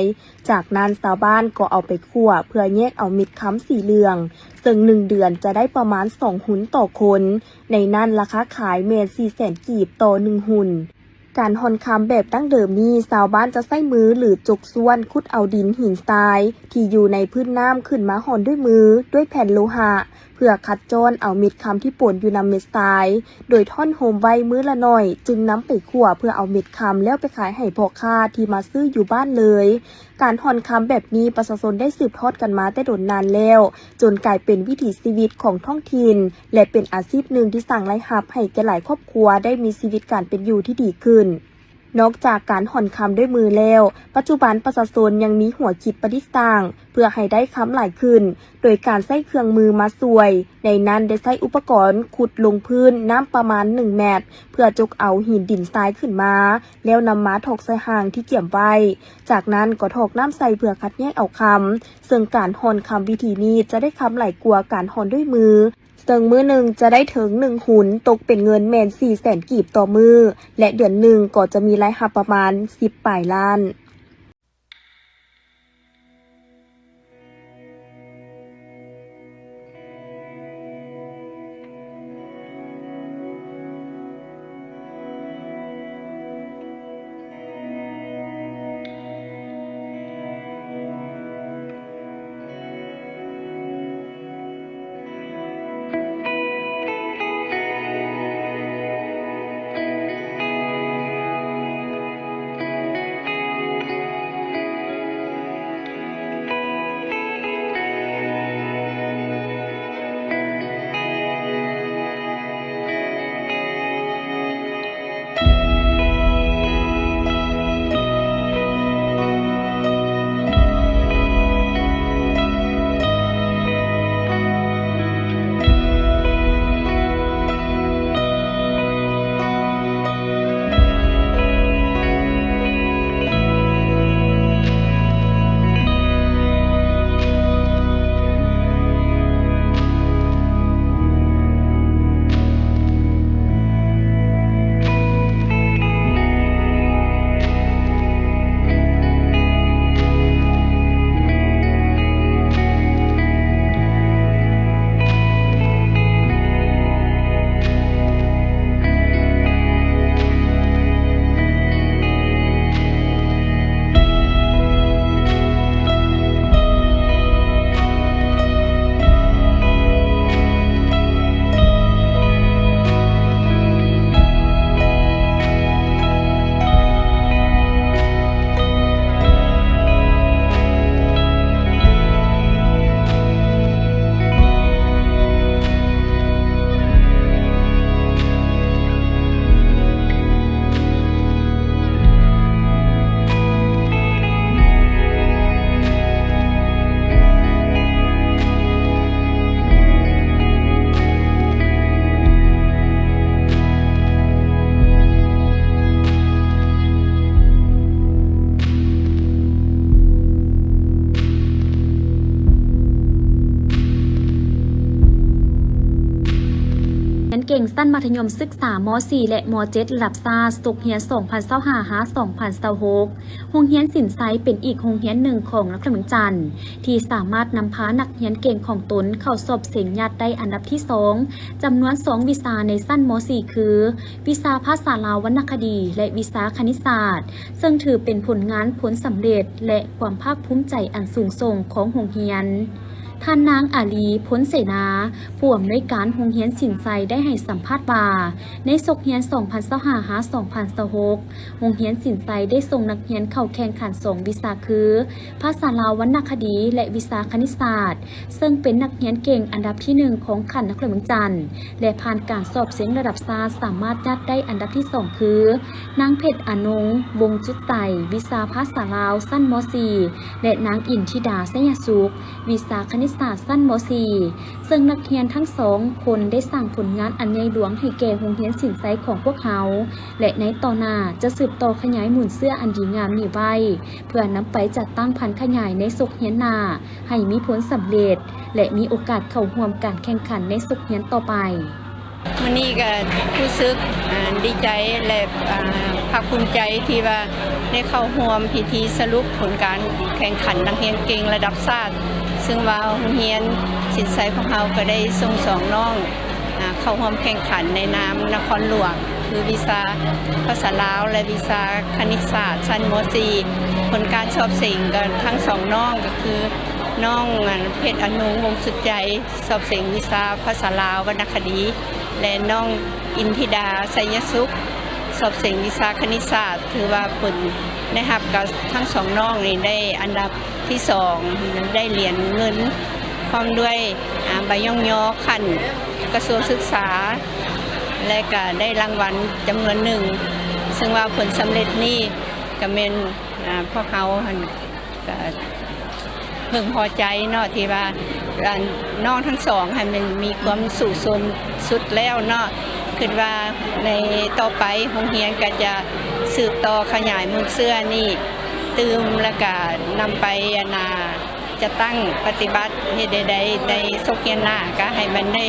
ຈາກນັ້ນຊາວບ້ານກໍເອົາໄປຂົ້ວເພື່ອແຍກເອົາເມັດຄຳສີເຫຼືອງ, ເຊິ່ງໜຶ່ງເດືອນຈະໄດ້ປະມານສອງຮຸນຕໍ່ຄົນ, ໃນນັ້ນລາຄາຂາຍແມ່ນສີ່ແສນກີບຕໍ່ໜຶ່ງຮຸນ. ການຮ່ອນຄຳແບບດັ້ງເດີມນີ້ ຊາວບ້ານຈະໃຊ້ມື ຫຼື ຈົກຊ້ວນຂຸດເອົາດິນຫີນຊາຍທີ່ຢູ່ໃນພື້ນນ້ຳຂຶ້ນມາຮ່ອນດ້ວຍມື ດ້ວຍແຜ່ນໂລຫະ ເ ພື່ອຂັດຈ້ອນເອົາເມັດຄຳທີ່ປົນຢູ່ນຳເມັດຊາຍ, ໂດຍທ້ອນໂຮມໄວ້ມື້ລະໜ້ອຍ, ຈຶ່ງນຳໄປຂົ້ວເພື່ອເອົາເມັດຄຳແລ້ວໄປຂາຍໃຫ້ພໍ່ຄ້າທີ່ມາຊື້ຢູ່ບ້ານເລີຍ. ການຮ່ອນຄຳແບບນີ້ ປະຊາຊົນໄດ້ສືບທອດກັນມາແຕ່ດົນນານແລ້ວ, ຈົນກາຍເປັນວິຖີຊີວິດຂອງທ້ອງຖິ່ນ ແລະ ເປັນອາຊີບໜຶ່ງທີ່ສ້າງລາຍຮັບໃຫ້ແກ່ຫຼາຍຄອບຄົວໄດ້ມີຊີວິດການເປັນຢູ່ທີ່ດີຂຶ້ນ. ນອກຈາກການຮ່ອນຄຳດ້ວຍມືແລ້ວ, ປັດຈຸບັນປະຊາຊົນຍັງມີຫົວຄິດປະດິດສ້າງເພື່ອໃຫ້ໄດ້ຄຳຫຼາຍຂຶ້ນ, ໂດຍການໃຊ້ເຄື່ອງມືມາຊ່ວຍ, ໃນນັ້ນໄດ້ໃຊ້ອຸປະກອນຂຸດລົງພື້ນນ້ຳປະມານໜຶ່ງແມັດ ເພື່ອຈົກເອົາຫີນດິນຊາຍຂຶ້ນມາ, ແລ້ວນຳມາຖອກໃສ່ອ່າງທີ່ກຽມໄວ້. ຈາກນັ້ນກໍຖອກນ້ຳໃສ່ເພື່ອຄັດແຍກເອົາຄຳ, ເຊິ່ງການຮ່ອນຄຳວິທີນີ້ຈະໄດ້ຄຳຫຼາຍກວ່າການຮ່ອນດ້ວຍມື. ເຊິ່ງມື້ໜຶ່ງຈະໄດ້ເຖິງໜຶ່ງຫຸນ, ຕົກເປັນເງິນແມ່ນສີ່ແສນກີບຕໍ່ມື້ ແລະ ເດືອນໜຶ່ງກໍຈະມີລາຍຮັບປະມານສິບປາຍລ້ານ. ຮຽນເກັ່ງຊັ້ນມັດທະຍົມສຶກສາ ມໍສີ່ ແລະ ມໍເຈັດ ລະດັບຊາດ ສົກຮຽນສອງພັນຊາວຫ້າ ຫາ ສອງພັນຊາວຫົກ ໂຮງຮຽນສິນໄຊເປັນອີກໂຮງຮຽນໜຶ່ງຂອງນະຄອນຫຼວງວຽງຈັນ ທີ່ສາມາດນຳພານັກຮຽນເກັ່ງຂອງຕົນເຂົ້າສອບເສັງຍາດໄດ້ອັນດັບທີສອງ ຈຳນວນສອງວິຊາໃນຊັ້ນ ມໍສີ່ ຄື ວິຊາພາສາລາວວັນນະຄະດີ ແລະ ວິຊາຄະນິດສາດ, ເຊິ່ງຖືເປັນຜົນງານຜົນສຳເລັດ ແລະ ຄວາມພາກພູມໃຈອັນສູງສົ່ງຂອງໂຮງຮຽນ. ທ່ານນາງ ອາລີ ພົນເສນາ, ຜູ້ອຳນວຍການໂຮງຮຽນສິນໄຊ ໄດ້ໃຫ້ສຳພາດວ່າ, ໃນສົກຮຽນສອງພັນຊາວຫ້າ ຫາ ສອງພັນຊາວຫົກ ໂຮງຮຽນສິນໄຊໄດ້ສົ່ງນັກຮຽນເຂົ້າແຂ່ງຂັນສອງວິຊາຄື ພາສາລາວວັນນະຄະດີ ແລະ ວິຊາຄະນິດສາດ, ເຊິ່ງເປັນນັກຮຽນເກັ່ງອັນດັບທີໜຶ່ງຂອງຂັ້ນນະຄອນຫຼວງວຽງຈັນ ແລະ ຜ່ານການສອບເສັງລະດັບຊາດ ສາມາດຍາດໄດ້ອັນດັບທີສອງຄື ນາງ ເພັດອານົງ ວົງຈຸດໃສ, ວິຊາພາສາລາວຊັ້ນ ມໍສີ່ ແລະ ນາງ ອິນທິດາ ໄຊຍະສຸກ, ວິຊາຄະນິດສາດຊັ້ນ ມໍສີ່ ເຊິ່ງນັກຮຽນທັງສອງຄົນໄດ້ສ້າງຜົນງານອັນໃຫຍ່ຫຼວງໃຫ້ແກ່ໂຮງຮຽນສິນໄຊຂອງພວກເຮົາ ແລະ ໃນຕໍ່ໜ້າຈະສືບຕໍ່ຂະຫຍາຍມູນເຊື້ອອັນດີງາມນີ້ໄວ້ ເພື່ອນຳໄປຈັດຕັ້ງພັນຂະຫຍາຍໃນສົກຮຽນໜ້າ ໃຫ້ມີຜົນສຳເລັດ ແລະ ມີໂອກາດເຂົ້າຮ່ວມການແຂ່ງຂັນໃນສົກຮຽນຕໍ່ໄປ. ມື້ນີ້ກໍຮູ້ສຶກ ອ່າ ດີໃຈ ແລະ ອ່າ ພາກພູມໃຈທີ່ວ່າໄດ້ເຂົ້າຮ່ວມພິທີສະຫຼຸບຜົນການແຂ່ງຂັນນັກຮຽນເກັ່ງລະດັບຊາດ, ເຊິ່ງວ່າໂຮງຮຽນສິນໄຊຂອງເຮົາກໍໄດ້ສົ່ງສອງນ້ອງ ອ່າ ເຂົ້າຮ່ວມແຂ່ງຂັນໃນນາມນະຄອນຫຼວງ ຄືວິຊາພາສາລາວ ແລະ ວິຊາຄະນິດສາດຊັ້ນ ມ.ສີ່. ຜົນການສອບເສັງກັນທັງສອງນ້ອງ ກໍຄືນ້ອງ ອັນ ເພັດອະນົງ ວົງສຸດໃຈ ສອບເສັງວິຊາພາສາລາວວັນນະຄະດີ ແລະ ນ້ອງອິນທິດາ ໄຊຍະສຸກ ສອບເສັງວິຊາຄະນິດສາດ. ຖືວ່າຜົນໄດ້ຮັບ ກໍທັງສອງນ້ອງນີ້ໄດ້ອັນດັບທີສອງ ໄດ້ຫຼຽນເງິນ ພ້ອມດ້ວຍ ອາ ໃບຍ້ອງຍໍຂັ້ນກະຊວງສຶກສາ ແລະ ກະໄດ້ລາງວັນຈຳນວນໜຶ່ງ. ເຊິ່ງວ່າຜົນສຳເລັດນີ້ກະແມ່ນ ອາ ພວກເຮົາຫັ້ນກະເພິ່ງພໍໃຈເນາະ ທີ່ວ່າ ອັນ ນ້ອງທັງສອງຫັ້ນແມ່ນມີຄວາມສູ້ຊົນສຸດແລ້ວເນາະ. ຄິດວ່າໃນຕໍ່ໄປໂຮງຮຽນກະຈະສືບຕໍ່ຂະຫຍາຍມູນເຊື້ອນີ້ຕື່ມ ແລະ ກະນຳໄປ ອັນນາ ຈັດຕັ້ງປະຕິບັດເຮັດໃດໃນສົກຮຽນໜ້າ ກະໃຫ້ມັນໄດ້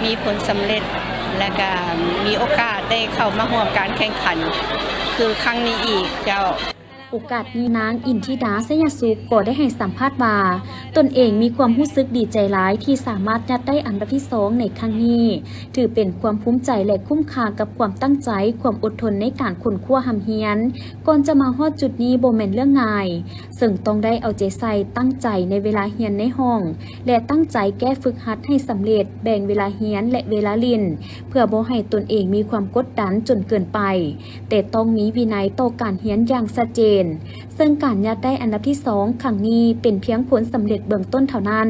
ມີຜົນສຳເລັດ ແລະ ກະມີໂອກາດໄດ້ເຂົ້າມາຮ່ວມການແຂ່ງຂັນຄືຄັ້ງນີ້ອີກເຈົ້າ. ໂອກາດນີ້ ນາງອິນທິດາ ໄຊຍະສຸກ ກໍໄດ້ໃຫ້ສຳພາດວ່າ ຕົນເອງມີຄວາມຮູ້ສຶກດີໃຈຫຼາຍທີ່ສາມາດຍາດໄດ້ອັນດັບທີສອງໃນຄັ້ງນີ້, ຖືເປັນຄວາມພູມໃຈ ແລະ ຄຸ້ມຄ່າກັບຄວາມຕັ້ງໃຈ, ຄວາມອົດທົນໃນການຄົ້ນຄວ້າຮ່ຳຮຽນ ກ່ອນຈະມາຮອດຈຸດນີ້ບໍ່ແມ່ນເລື່ອງງ່າຍ. ເຊິ່ງຕ້ອງໄດ້ເອົາໃຈໃສ່ຕັ້ງໃຈໃນເວລາຮຽນໃນຫ້ອງ ແລະ ຕັ້ງໃຈແກ້ຝຶກຫັດໃຫ້ສຳເລັດ, ແບ່ງເວລາຮຽນ ແລະ ເວລາຫຼິ້ນ ເພື່ອບໍ່ໃຫ້ຕົນເອງມີຄວາມກົດດັນຈົນເກີນໄປ, ແຕ່ຕ້ອງມີວິໄນຕໍ່ການຮຽນຢ່າງຊັດເຈນ. ເຊິ່ງການຍາດໄດ້ອັນດັບທີສອງຄັ້ງນີ້ເປັນພຽງຜົນສຳເລັດເບື້ອງຕົ້ນເທົ່ານັ້ນ.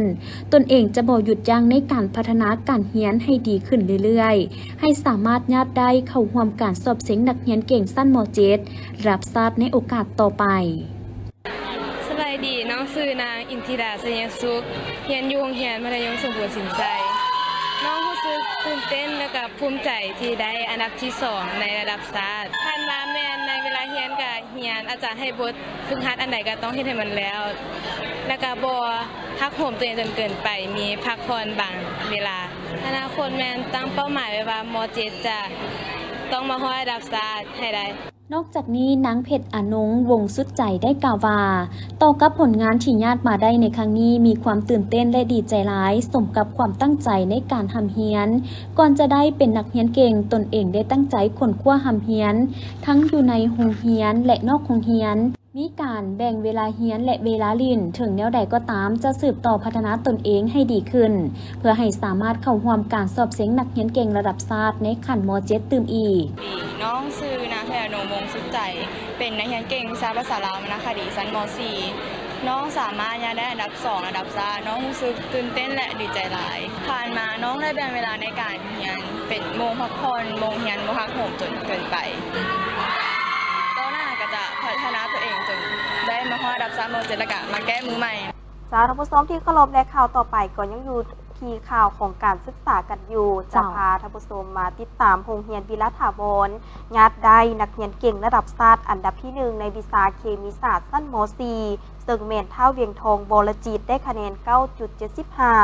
ຕົນເອງຈະບໍ່ຢຸດຢັ້ງໃນການພັດທະນາການຮຽນໃຫ້ດີຂຶ້ນເລື້ອຍໆ, ໃຫ້ສາມາດຍາດໄດ້ເຂົ້າຮ່ວມການສອບເສັງນັກຮຽນເກັ່ງຊັ້ນ ມ.ເຈັດ ລະດັບຊາດໃນໂອກາດຕໍ່ໄປ. ສະບາຍດີ, ນ້ອງຊື່ນາງອິນທິດາ ໄຊຍະສຸກ, ຮຽນຢູ່ໂຮງຮຽນມັດທະຍົມສົມບູນສິນໄຊ. ນ້ອງຮູ້ສຶກຕື່ນເຕັ້ນ ແລະ ກະພູມໃຈທີ່ໄດ້ອັນດັບທີສອງໃນລະດັບຊາດ. ຜ່ານມາແມ່ນໃນເວລາຮຽນກະຮຽນ, ອາຈານໃຫ້ບົດຝຶກຫັດອັນໃດກະຕ້ອງເຮັດໃຫ້ມັນແລ້ວ, ແລະ ກະບໍ່ຫັກໂຫມຕົວເອງຈົນເກີນໄປ, ມີພັກຜ່ອນບາງເວລາ. ອະນາຄົດແມ່ນຕັ້ງເປົ້າໝາຍໄວ້ວ່າ ມ.ເຈັດ ຈະຕ້ອງມາຮອດລະດັບຊາດໃຫ້ໄດ້. ນອກຈາກນີ້ ນາງເພັດອານົງ ວົງສຸດໃຈ ໄດ້ກ່າວວ່າ ຕໍ່ກັບຜົນງານທີ່ຍາດມາໄດ້ໃນຄັ້ງນີ້ ມີຄວາມຕື່ນເຕັ້ນ ແລະ ດີໃຈຫຼາຍ ສົມກັບຄວາມຕັ້ງໃຈໃນການຮ່ຳຮຽນ. ກ່ອນຈະໄດ້ເປັນນັກຮຽນເກັ່ງ, ຕົນເອງໄດ້ຕັ້ງໃຈຄົ້ນຄວ້າຮ່ຳຮຽນ ທັງຢູ່ໃນໂຮງຮຽນ ແລະ ນອກໂຮງຮຽນ, ມີການແບ່ງເວລາຮຽນ ແລະ ເວລາຫຼິ້ນ. ເຖິງແນວໃດກໍຕາມ, ຈະສືບຕໍ່ພັດທະນາຕົນເອງໃຫ້ດີຂຶ້ນ ເພື່ອໃຫ້ສາມາດເຂົ້າຮ່ວມການສອບເສັງນັກຮຽນເກັ່ງລະດັບຊາດໃນຂັ້ນ ມ.ເຈັດ ຕື່ມອີກ. ນ້ອງຊື່ນາງ ເພັດອານົງ ວົງສຸດໃຈ, ເປັນນັກຮຽນເກັ່ງວິຊາພາສາລາວວັນນະຄະດີຊັ້ນ ມ.ສີ່. ນ້ອງສາມາດຍາດໄດ້ອັນດັບສອງລະດັບຊາດ, ນ້ອງຮູ້ສຶກຕື່ນເຕັ້ນ ແລະ ດີໃຈຫຼາຍ. ຜ່ານມານ້ອງໄດ້ແບ່ງເວລາໃນການຮຽນເປັນໂມງພັກຜ່ອນ, ໂມງຮຽນ, ໂມງຫັກໂຫມຈົນເກີນໄປ. ຕໍ່ໜ້າກໍຈະພັດທະນາຕົວເອງຈົນໄດ້ມາຮອດລະດັບຊາດ ມ.ເຈັດ ແລ້ວກໍມາແກ້ມືໃໝ່. ເຈົ້າ ທ່ານຜູ້ຊົມທີ່ເຄົາລົບ ແລະ ຂ່າວຕໍ່ໄປກໍຍັງຢູ່ທີ່ຂ່າວຂອງການສຶກສາກັນຢູ່. ເຈົ້າ ຈະພາທ່ານຜູ້ຊົມມາຕິດຕາມໂຮງຮຽນວິລະຖາວອນ ຍາດໄດ້ນັກຮຽນເກັ່ງລະດັບຊາດອັນດັບທີໜຶ່ງໃນວິຊາເຄມີສາດຊັ້ນ ມ.ສີ່ ເຊິ່ງແມ່ນທ້າວ ວຽງທອງ ວໍລະຈິດ ໄດ້ຄະແນນ ເກົ້າຈຸດເຈັດສິບຫ້າ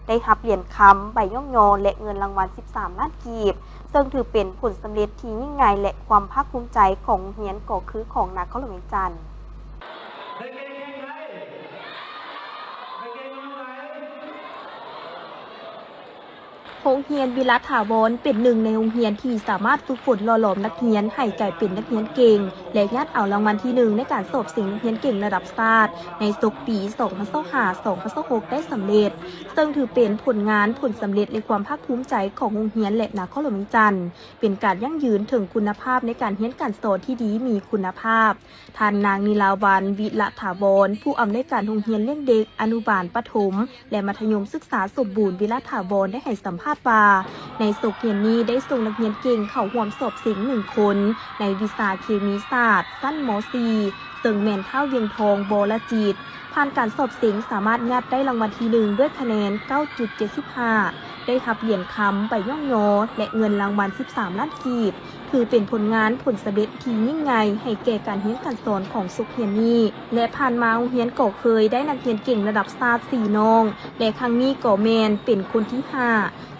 ໄດ້ຮັບຫຼຽນຄຳ, ໃບຍ້ອງຍໍ ແລະ ເງິນລາງວັນ ສິບສາມລ້ານກີບ, ເຊິ່ງຖືເປັນຜົນສຳເລັດທີ່ຍິ່ງໃຫຍ່ ແລະ ຄວາມພາກພູມໃຈຂອງໂຮງຮຽນກໍຄືຂອງນະຄອນຫຼວງວຽງຈັນ. ໂຮງຮຽນວິລະຖາວອນ ເປັນໜຶ່ງໃນໂຮງຮຽນທີ່ສາມາດຝຶກຝົນຫຼໍ່ຫຼອມນັກຮຽນໃຫ້ກາຍເປັນນັກຮຽນເກັ່ງ ແລະ ຍາດເອົາລາງວັນທີໜຶ່ງໃນການສອບເສັງນັກຮຽນເກັ່ງລະດັບຊາດ ໃນສົກປີສອງພັນຊາວຫ້າ ສອງພັນຊາວຫົກ ໄດ້ສຳເລັດ, ເຊິ່ງຖືເປັນຜົນງານ, ຜົນສຳເລັດ ແລະ ຄວາມພາກພູມໃຈຂອງໂຮງຮຽນ ແລະ ນະຄອນຫຼວງວຽງຈັນ, ເປັນການຢັ້ງຢືນເຖິງຄຸນນະພາບໃນການຮຽນການສອນທີ່ດີມີຄຸນນະພາບ. ທ່ານນາງ ນິລາວັນ ວິລະຖາວອນ ຜູ້ອຳນວຍການໂຮງຮຽນລ້ຽງເດັກອະນຸບານ, ປະຖົມ ແລະ ມັດທະຍົມສຶກສາສົມບູນ ວິລະຖາວອນ ໄດ້ໃຫ້ສຳພາດວ່າ ໃນສົກຮຽນນີ້ໄດ້ສົ່ງນັກຮຽນເກັ່ງເຂົ້າຮ່ວມສອບເສັງໜຶ່ງຄົນ ໃນວິຊາເຄມີສາດຊັ້ນ ມ.ສີ່ ເຊິ່ງແມ່ນທ້າວ ວຽງທອງ ວໍລະຈິດ, ຜ່ານການສອບເສັງສາມາດຍາດໄດ້ລາງວັນທີໜຶ່ງດ້ວຍຄະແນນ ເກົ້າຈຸດເຈັດສິບຫ້າ, ໄດ້ຮັບຫຼຽນຄຳ, ໃບຍ້ອງຍໍ ແລະ ເງິນລາງວັນ ສິບສາມລ້ານກີບ. ຖືເປັນຜົນງານ, ຜົນສຳເລັດທີ່ຍິ່ງໃຫຍ່ໃຫ້ແກ່ການຮຽນການສອນຂອງສົກຮຽນນີ້ ແລະ ຜ່ານມາໂຮງຮຽນກໍເຄີຍໄດ້ນັກຮຽນເກັ່ງລະດັບຊາດສີ່ນ້ອງ ແລະ ຄັ້ງນີ້ກໍແມ່ນເປັນຄົນທີຫ້າ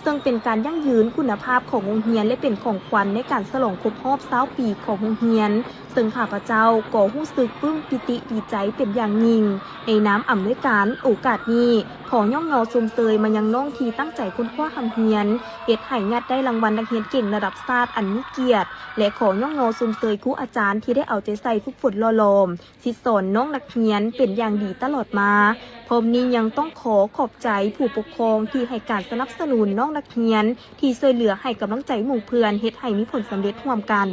ເຊິ່ງເປັນການຢັ້ງຢືນຄຸນນະພາບຂອງໂຮງຮຽນ ແລະ ເປັນຂອງຂວັນໃນການສະຫຼອງຄົບຮອບຊາວປີຂອງໂຮງຮຽນ ເຊິ່ງຂ້າພະເຈົ້າກໍຮູ້ສຶກປຶ້ມປີຕິດີໃຈເປັນຢ່າງຍິ່ງ. ໃນນາມອຳນວຍການ, ໂອກາດນີ້ ຂໍຍ້ອງຍໍຊົມເຊີຍມາຍັງນ້ອງທີ່ຕັ້ງໃຈຄົ້ນຄວ້າຮ່ຳຮຽນ, ເຮັດໃຫ້ຍາດໄດ້ລາງວັນນັກຮຽນເກັ່ງລະດັບຊາດອັນມີກຽດ ແລະ ຂໍຍ້ອງຍໍຊົມເຊີຍຄູອາຈານທີ່ໄດ້ເອົາໃຈໃສ່ຝຶກຝົນຫຼໍ່ຫຼອມ ສິດສອນນ້ອງນັກຮຽນເປັນຢ່າງດີຕະຫຼອດມາ. ພ້ອມນີ້ຍັງຕ້ອງຂໍຂອບໃຈຜູ້ປົກຄອງທີ່ໃຫ້ການສະໜັບສະໜູນນ້ອງນັກຮຽນ ທີ່ຊ່ວຍເຫຼືອໃຫ້ກຳລັງໃຈໝູ່ເພື່ອນ ເຮັດໃຫ້ມີຜົນສຳເລັດຮ່ວມກັນ.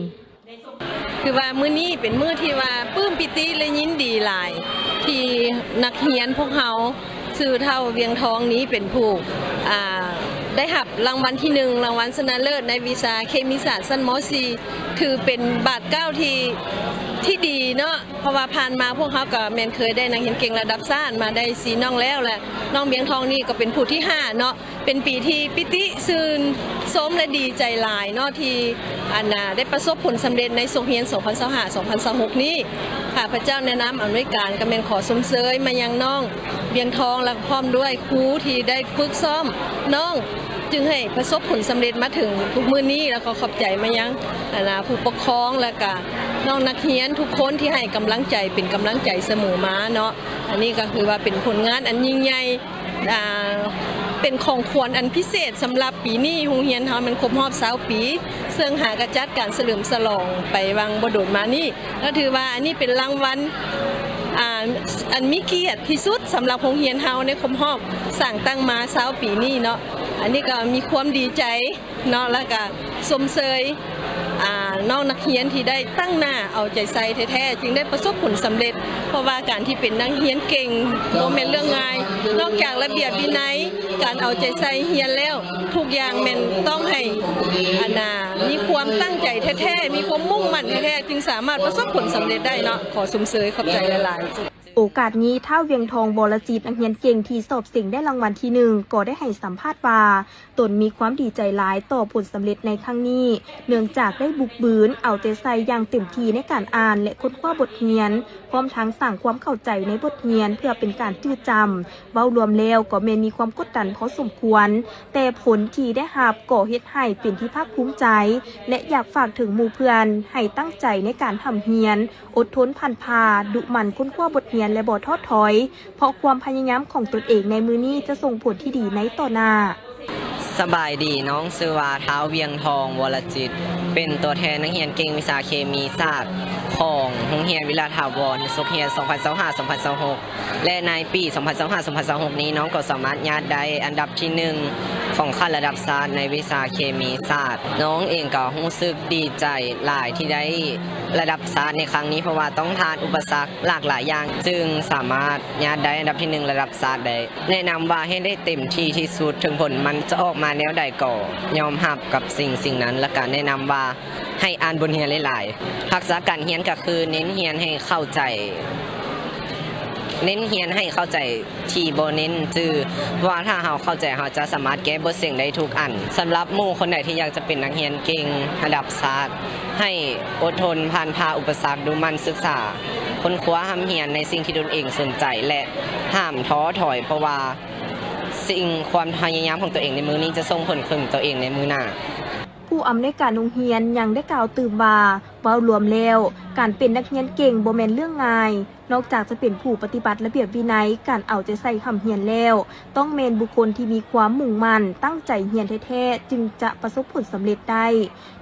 ຄືວ່າມື້ນີ້ເປັນມື້ທີ່ວ່າປຶ້ມປີຕິ ແລະ ຍິນດີຫຼາຍ ທີ່ນັກຮຽນພວກເຮົາ ຊື່ທ້າວ ວຽງທອງ ນີ້ເປັນຜູ້ ອ່າ ໄດ້ຮັບລາງວັນທີໜຶ່ງ ລາງວັນຊະນະເລີດໃນວິຊາເຄມີສາດຊັ້ນ ມໍສີ່ ຖືເປັນບາດກ້າວທີ່ ທີ່ດີເນາະ ເພາະວ່າຜ່ານມາພວກເຮົາກໍແມ່ນເຄີຍໄດ້ນັກຮຽນເກັ່ງລະດັບຊາດມາໄດ້ສີ່ນ້ອງແລ້ວ ແລະ ນ້ອງວຽງທອງນີ້ກໍເປັນຜູ້ທີຫ້າເນາະ. ເປັນປີທີ່ປີຕິຊື່ນຊົມ ແລະ ດີໃຈຫຼາຍເນາະ ທີ່ ອັນນ່າ ໄດ້ປະສົບຜົນສຳເລັດໃນສົກຮຽນ ສອງພັນຊາວຫ້າ ສອງພັນຊາວຫົກນີ້. ຂ້າພະເຈົ້າໃນນາມອຳນວຍການກໍແມ່ນຂໍຊົມເຊີຍມາຍັງນ້ອງວຽງທອງ ແລະ ພ້ອມດ້ວຍຄູທີ່ໄດ້ຝຶກຊ້ອມນ້ອງ ຈຶ່ງໃຫ້ປະສົບຜົນສຳເລັດມາເຖິງທຸກມື້ນີ້ ແລ້ວກໍຂອບໃຈມາຍັງ ອັນນ່າ ຜູ້ປົກຄອງ ແລ້ວກະນ້ອງນັກຮຽນທຸກຄົນທີ່ໃຫ້ກຳລັງໃຈ ເປັນກຳລັງໃຈສະເໝີມາເນາະ. ອັນນີ້ກໍຄືວ່າເປັນຜົນງານອັນຍິ່ງໃຫຍ່ ອ່າ ເປັນຂອງຂວັນອັນພິເສດສຳລັບປີນີ້. ໂຮງຮຽນເຮົາມັນຄົບຮອບຊາວປີ ເຊິ່ງຫາກະຈັດການສະເຫຼີມສະຫຼອງໄປຫວ່າງບໍ່ດົນມານີ້ ກໍຖືວ່າອັນນີ້ເປັນລາງວັນ ອ່າ ອັນມີກຽດທີ່ສຸດສຳລັບໂຮງຮຽນເຮົາໃນຄົບຮອບສ້າງຕັ້ງມາຊາວປີນີ້ເນາະ. ອັນນີ້ກໍມີຄວາມດີໃຈ ເນາະ ແລ້ວກະຊົມເຊີຍ ອ່າ ນ້ອງນັກຮຽນທີ່ໄດ້ຕັ້ງໜ້າເອົາໃຈໃສ່ແທ້ໆ ຈຶ່ງໄດ້ປະສົບຜົນສຳເລັດ ເພາະວ່າການທີ່ເປັນນັກຮຽນເກັ່ງບໍ່ແມ່ນເລື່ອງງ່າຍ. ນອກຈາກລະບຽບວິໄນ ການເອົາໃຈໃສ່ຮຽນແລ້ວ ທຸກຢ່າງແມ່ນຕ້ອງໃຫ້ ອັນນ່າ ມີຄວາມຕັ້ງໃຈແທ້ໆ ມີຄວາມມຸ່ງໝັ້ນແທ້ໆ ຈຶ່ງສາມາດປະສົບຜົນສຳເລັດໄດ້ເນາະ. ຂໍຊົມເຊີຍ ຂອບໃຈຫຼາຍໆ. ໂອກາດນີ້ ທ້າວ ວຽງທອງ ວໍລະຈິດ ນັກຮຽນເກັ່ງທີ່ສອບເສັງໄດ້ລາງວັນທີໜຶ່ງ ກໍໄດ້ໃຫ້ສຳພາດວ່າ ຕົນມີຄວາມດີໃຈຫຼາຍຕໍ່ຜົນສຳເລັດໃນຄັ້ງນີ້ ເນື່ອງຈາກໄດ້ບຸກບືນເອົາໃຈໃສ່ຢ່າງເຕັມທີ່ໃນການອ່ານ ແລະ ຄົ້ນຄວ້າບົດຮຽນ, ພ້ອມທັງສ້າງຄວາມເຂົ້າໃຈໃນບົດຮຽນ ເພື່ອເປັນການຈື່ຈຳ. ເວົ້າລວມແລ້ວກໍແມ່ນມີຄວາມກົດດັນພໍສົມຄວນ, ແຕ່ຜົນທີ່ໄດ້ຮັບກໍເຮັດໃຫ້ເປັນທີ່ພາກພູມໃຈ ແລະ ຢາກຝາກເຖິງໝູ່ເພື່ອນໃຫ້ຕັ້ງໃຈໃນການຮ່ຳຮຽນ, ອົດທົນພັ່ນຜ່າ, ດຸໝັ່ນຄົ້ນຄວ້າບົດຮຽນ ແລະ ບໍ່ທໍ້ຖອຍ, ເພາະຄວາມພະຍາຍາມຂອງຕົນເອງໃນມື້ນີ້ຈະສົ່ງຜົນທີ່ດີໃນຕໍ່ໜ້າ. ສະບາຍດີ, ນ້ອງຊື່ວ່າ ທ້າວ ວຽງທອງ ວໍລະຈິດ, ເປັນຕົວແທນນັກຮຽນເກັ່ງວິຊາເຄມີສາດ ຂອງໂຮງຮຽນວິລະຖາວອນ ສົກຮຽນ ສອງພັນຊາວຫ້າ ສອງພັນຊາວຫົກ ແລະ ໃນປີ ສອງພັນຊາວຫ້າ ສອງພັນຊາວຫົກນີ້ ນ້ອງກໍສາມາດຍາດໄດ້ອັນດັບທີໜຶ່ງຂອງຂັ້ນລະດັບຊາດໃນວິຊາເຄມີສາດ. ນ້ອງເອງກໍຮູ້ສຶກດີໃຈຫຼາຍທີ່ໄດ້ລະດັບຊາດໃນຄັ້ງນີ້ ເພາະວ່າຕ້ອງຜ່ານອຸປະສັກຫຼາກຫຼາຍຢ່າງ ຈຶ່ງສາມາດຍາດໄດ້ອັນດັບທີໜຶ່ງລະດັບຊາດໄດ້. ແນະນຳວ່າໃຫ້ໄດ້ເຕັມທີ່ທີ່ສຸດ, ເຖິງຜົນມັນຈະອອກມາແນວໃດກໍຍອມຮັບກັບສິ່ງສິ່ງນັ້ນ, ແລ້ວກໍແນະນຳວ່າ ໃຫ້ອ່ານບົດຮຽນຫຼາຍໆ. ທັກສະການຮຽນກໍຄືເນັ້ນຮຽນໃຫ້ເຂົ້າໃຈ, ເນັ້ນຮຽນໃຫ້ເຂົ້າໃຈທີ່ບໍ່ເນັ້ນຈື່, ເພາະວ່າຖ້າເຮົາເຂົ້າໃຈ, ເຮົາຈະສາມາດແກ້ບົດເສັງໄດ້ທຸກອັນ. ສຳລັບໝູ່ຄົນໃດທີ່ຢາກຈະເປັນນັກຮຽນເກັ່ງລະດັບຊາດ, ໃຫ້ອົດທົນຜ່ານຜ່າອຸປະສັກ, ດຸໝັ່ນສຶກສາ, ຄົ້ນຄວ້າຮ່ຳຮຽນໃນສິ່ງທີ່ຕົນເອງສົນໃຈ ແລະ ຫ້າມທໍ້ຖອຍ, ເພາະວ່າສິ່ງ, ຄວາມພະຍາຍາມຂອງຕົວເອງໃນມື້ນີ້ຈະສົ່ງຜົນເຖິງຕົວເອງໃນມື້ໜ້າ. ຜູ້ອຳນວຍການໂຮງຮຽນຍັງໄດ້ກ່າວຕື່ມວ່າ, ເວົ້າລວມແລ້ວ, ການເປັນນັກຮຽນເກັ່ງບໍ່ແມ່ນເລື່ອງງ່າຍ, ນອກຈາກຈະເປັນຜູ້ປະຕິບັດລະບຽບວິໄນ, ການເອົາໃຈໃສ່ຮ່ຳຮຽນແລ້ວ, ຕ້ອງແມ່ນບຸກຄົນທີ່ມີຄວາມມຸ່ງໝັ້ນ, ຕັ້ງໃຈຮຽນແທ້ໆ, ຈຶ່ງຈະປະສົບຜົນສຳເລັດໄດ້.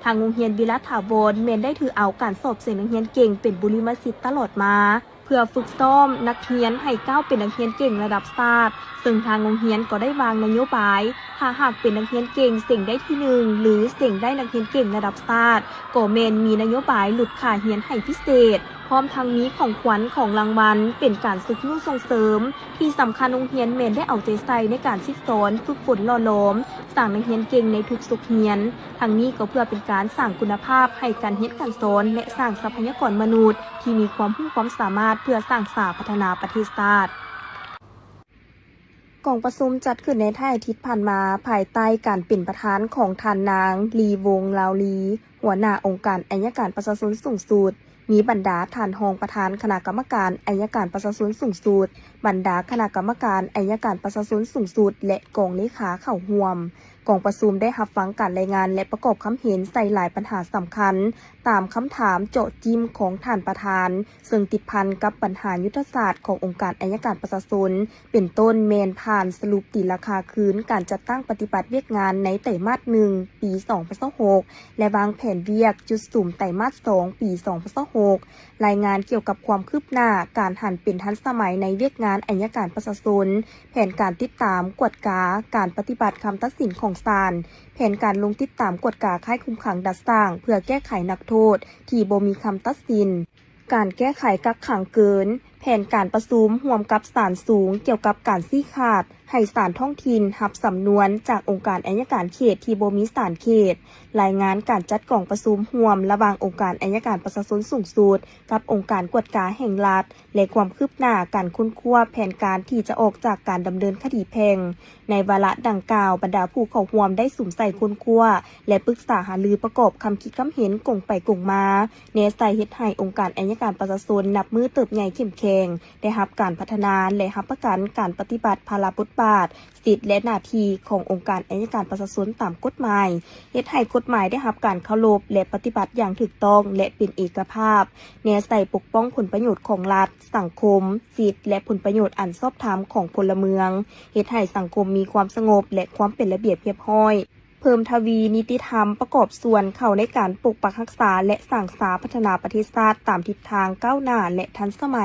ທາງໂຮງຮຽນວິລະຖາວອນ ແມ່ນໄດ້ຖືເອົາການສອບເສັງນັກຮຽນເກັ່ງເປັນບຸລິມະສິດຕະຫຼອດມາ. ເພື່ອຝຶກຊ້ອມນັກຮຽນໃຫ້ກ້າວເປັນນັກຮຽນເກັ່ງລະດັບຊາດ, ເຊິ່ງທາງໂຮງຮຽນກໍໄດ້ວາງນະໂຍບາຍ, ຖ້າຫາກເປັນນັກຮຽນເກັ່ງເສັງໄດ້ທີໜຶ່ງ ຫຼື ເສັງໄດ້ນັກຮຽນເກັ່ງລະດັບຊາດ, ກໍແມ່ນມີນະໂຍບາຍຫຼຸດຄ່າຮຽນໃຫ້ພິເສດ, ພ້ອມທັງມີຂອງຂວັນ, ຂອງລາງວັນ, ເປັນການຊຸກຍູ້ສົ່ງເສີມ. ທີ່ສຳຄັນ, ໂຮງຮຽນແມ່ນໄດ້ເອົາໃຈໃສ່ໃນການສິດສອນ, ຝຶກຝົນ, ຫຼໍ່ຫຼອມ, ສ້າງນັກຮຽນເກັ່ງໃນທຸກສົກຮຽນ. ທັງນີ້ກໍເພື່ອເປັນການສ້າງຄຸນນະພາບໃຫ້ການຮຽນການສອນ ແລະ ສ້າງຊັບພະຍາກອນມະນຸດທີ່ມີຄວາມຮູ້ຄວາມສາມາດ ເພື່ອສ້າງສາພັດທະນາປະເທດຊາດ. ກອງປະຊຸມຈັດຂຶ້ນໃນທ້າຍອາທິດຜ່ານມາ, ພາຍໃຕ້ການເປັນປະທານຂອງທ່ານນາງ ລີ ວົງ ລາວລີ, ຫົວໜ້າອົງການໄອຍະການປະຊາຊົນສູງສຸດ, ມີບັນດາທ່ານຮອງປະທານຄະນະກຳມະການໄອຍະການປະຊາຊົນສູງສຸດ, ບັນດາຄະນະກຳມະການໄອຍະການປະຊາຊົນສູງສຸດ ແລະ ກອງເລຂາເຂົ້າຮ່ວມ. ກອງປະຊຸມໄດ້ຮັບຟັງການລາຍງານ ແລະ ປະກອບຄຳເຫັນໃສ່ຫຼາຍບັນຫາສຳຄັນ ຕາມຄຳຖາມເຈາະຈິ້ມຂອງທ່ານປະທານ, ເຊິ່ງຕິດພັນກັບບັນຫາຍຸດທະສາດຂອງອົງການໄອຍະການປະຊາຊົນ, ເປັນຕົ້ນແມ່ນຜ່ານສະຫຼຸບຕີລາຄາຄືນການຈັດຕັ້ງປະຕິບັດວຽກງານໃນໄຕມາດໜຶ່ງ ປີສອງພັນຊາວຫົກ ແລະ ວາງແຜນວຽກຈຸດສຸມໄຕມາດສອງ ປີສອງພັນຊາວຫົກ, ລາຍງານກ່ຽວກັບຄວາມຄືບໜ້າການຫັນເປັນທັນສະໄໝໃນວຽກງານໄອຍະການປະຊາຊົນ, ແຜນການຕິດຕາມ, ກວດກາການປະຕິບັດຄຳຕັດສິນຂອງສານ, ແຜນການລົງຕິດຕາມກວດກາຄ້າຍຄຸມຂັງດັດສ້າງເພື່ອແກ້ໄຂນັກໂທດທີ່ບໍ່ມີຄຳຕັດສິນ, ການແກ້ໄຂກັກຂັງເກີນ, ແຜນການປະຊຸມຮ່ວມກັບສານສູງກ່ຽວກັບການຊີ້ຂາດ ໃຫ້ສານທ້ອງຖິ່ນຮັບສຳນວນຈາກອົງການໄອຍະການເຂດທີ່ບໍ່ມີສານເຂດ, ລາຍງານການຈັດກອງປະຊຸມຮ່ວມລະຫວ່າງອົງການໄອຍະການປະຊາຊົນສູງສຸດກັບອົງການກວດກາແຫ່ງລັດ ແລະ ຄວາມຄືບໜ້າການຄົ້ນຄວ້າແຜນການທີ່ຈະອອກຈາກການດຳເນີນຄະດີແພ່ງ. ໃນວາລະດັ່ງກ່າວ, ບັນດາຜູ້ເຂົ້າຮ່ວມໄດ້ສຸມໃສ່ຄົ້ນຄວ້າ ແລະ ປຶກສາຫາລືປະກອບຄຳຄິດຄຳເຫັນກົງໄປກົງມາ, ແນໃສ່ເຮັດໃຫ້ອົງການໄອຍະການປະຊາຊົນນັບມື້ເຕີບໃຫຍ່ເຂັ້ມແຂງ, ໄດ້ຮັບການພັດທະນາ ແລະ ຮັບປະກັນການປະຕິບັດພາລະບົດບາດ, ສິດ ແລະ ໜ້າທີ່ຂອງອົງການໄອຍະການປະຊາຊົນຕາມກົດໝາຍ, ເຮັດໃຫ້ກົດໝາຍໄດ້ຮັບການເຄົາລົບ ແລະ ປະຕິບັດຢ່າງຖືກຕ້ອງ ແລະ ເປັນເອກະພາບ, ແນໃສ່ປົກປ້ອງຜົນປະໂຫຍດຂອງລັດ, ສັງຄົມ, ສິດ ແລະ ຜົນປະໂຫຍດອັນຊອບທຳຂອງພົນລະເມືອງ, ເຮັດໃຫ້ສັງຄົມມີຄວາມສະຫງົບ ແລະ ຄວາມເປັນລະບຽບຮຽບຮ້ອຍ, ເພີ່ມທະວີນິຕິທຳປະກອບສ່ວນເຂົ້າໃນການປົກປັກຮັກສາ ແລະ ສ້າງສາພັດທະນາປະເທດຊາດຕາມທິດທາງກ້າວໜ້າ ແລະ ທັນສະໄໝ.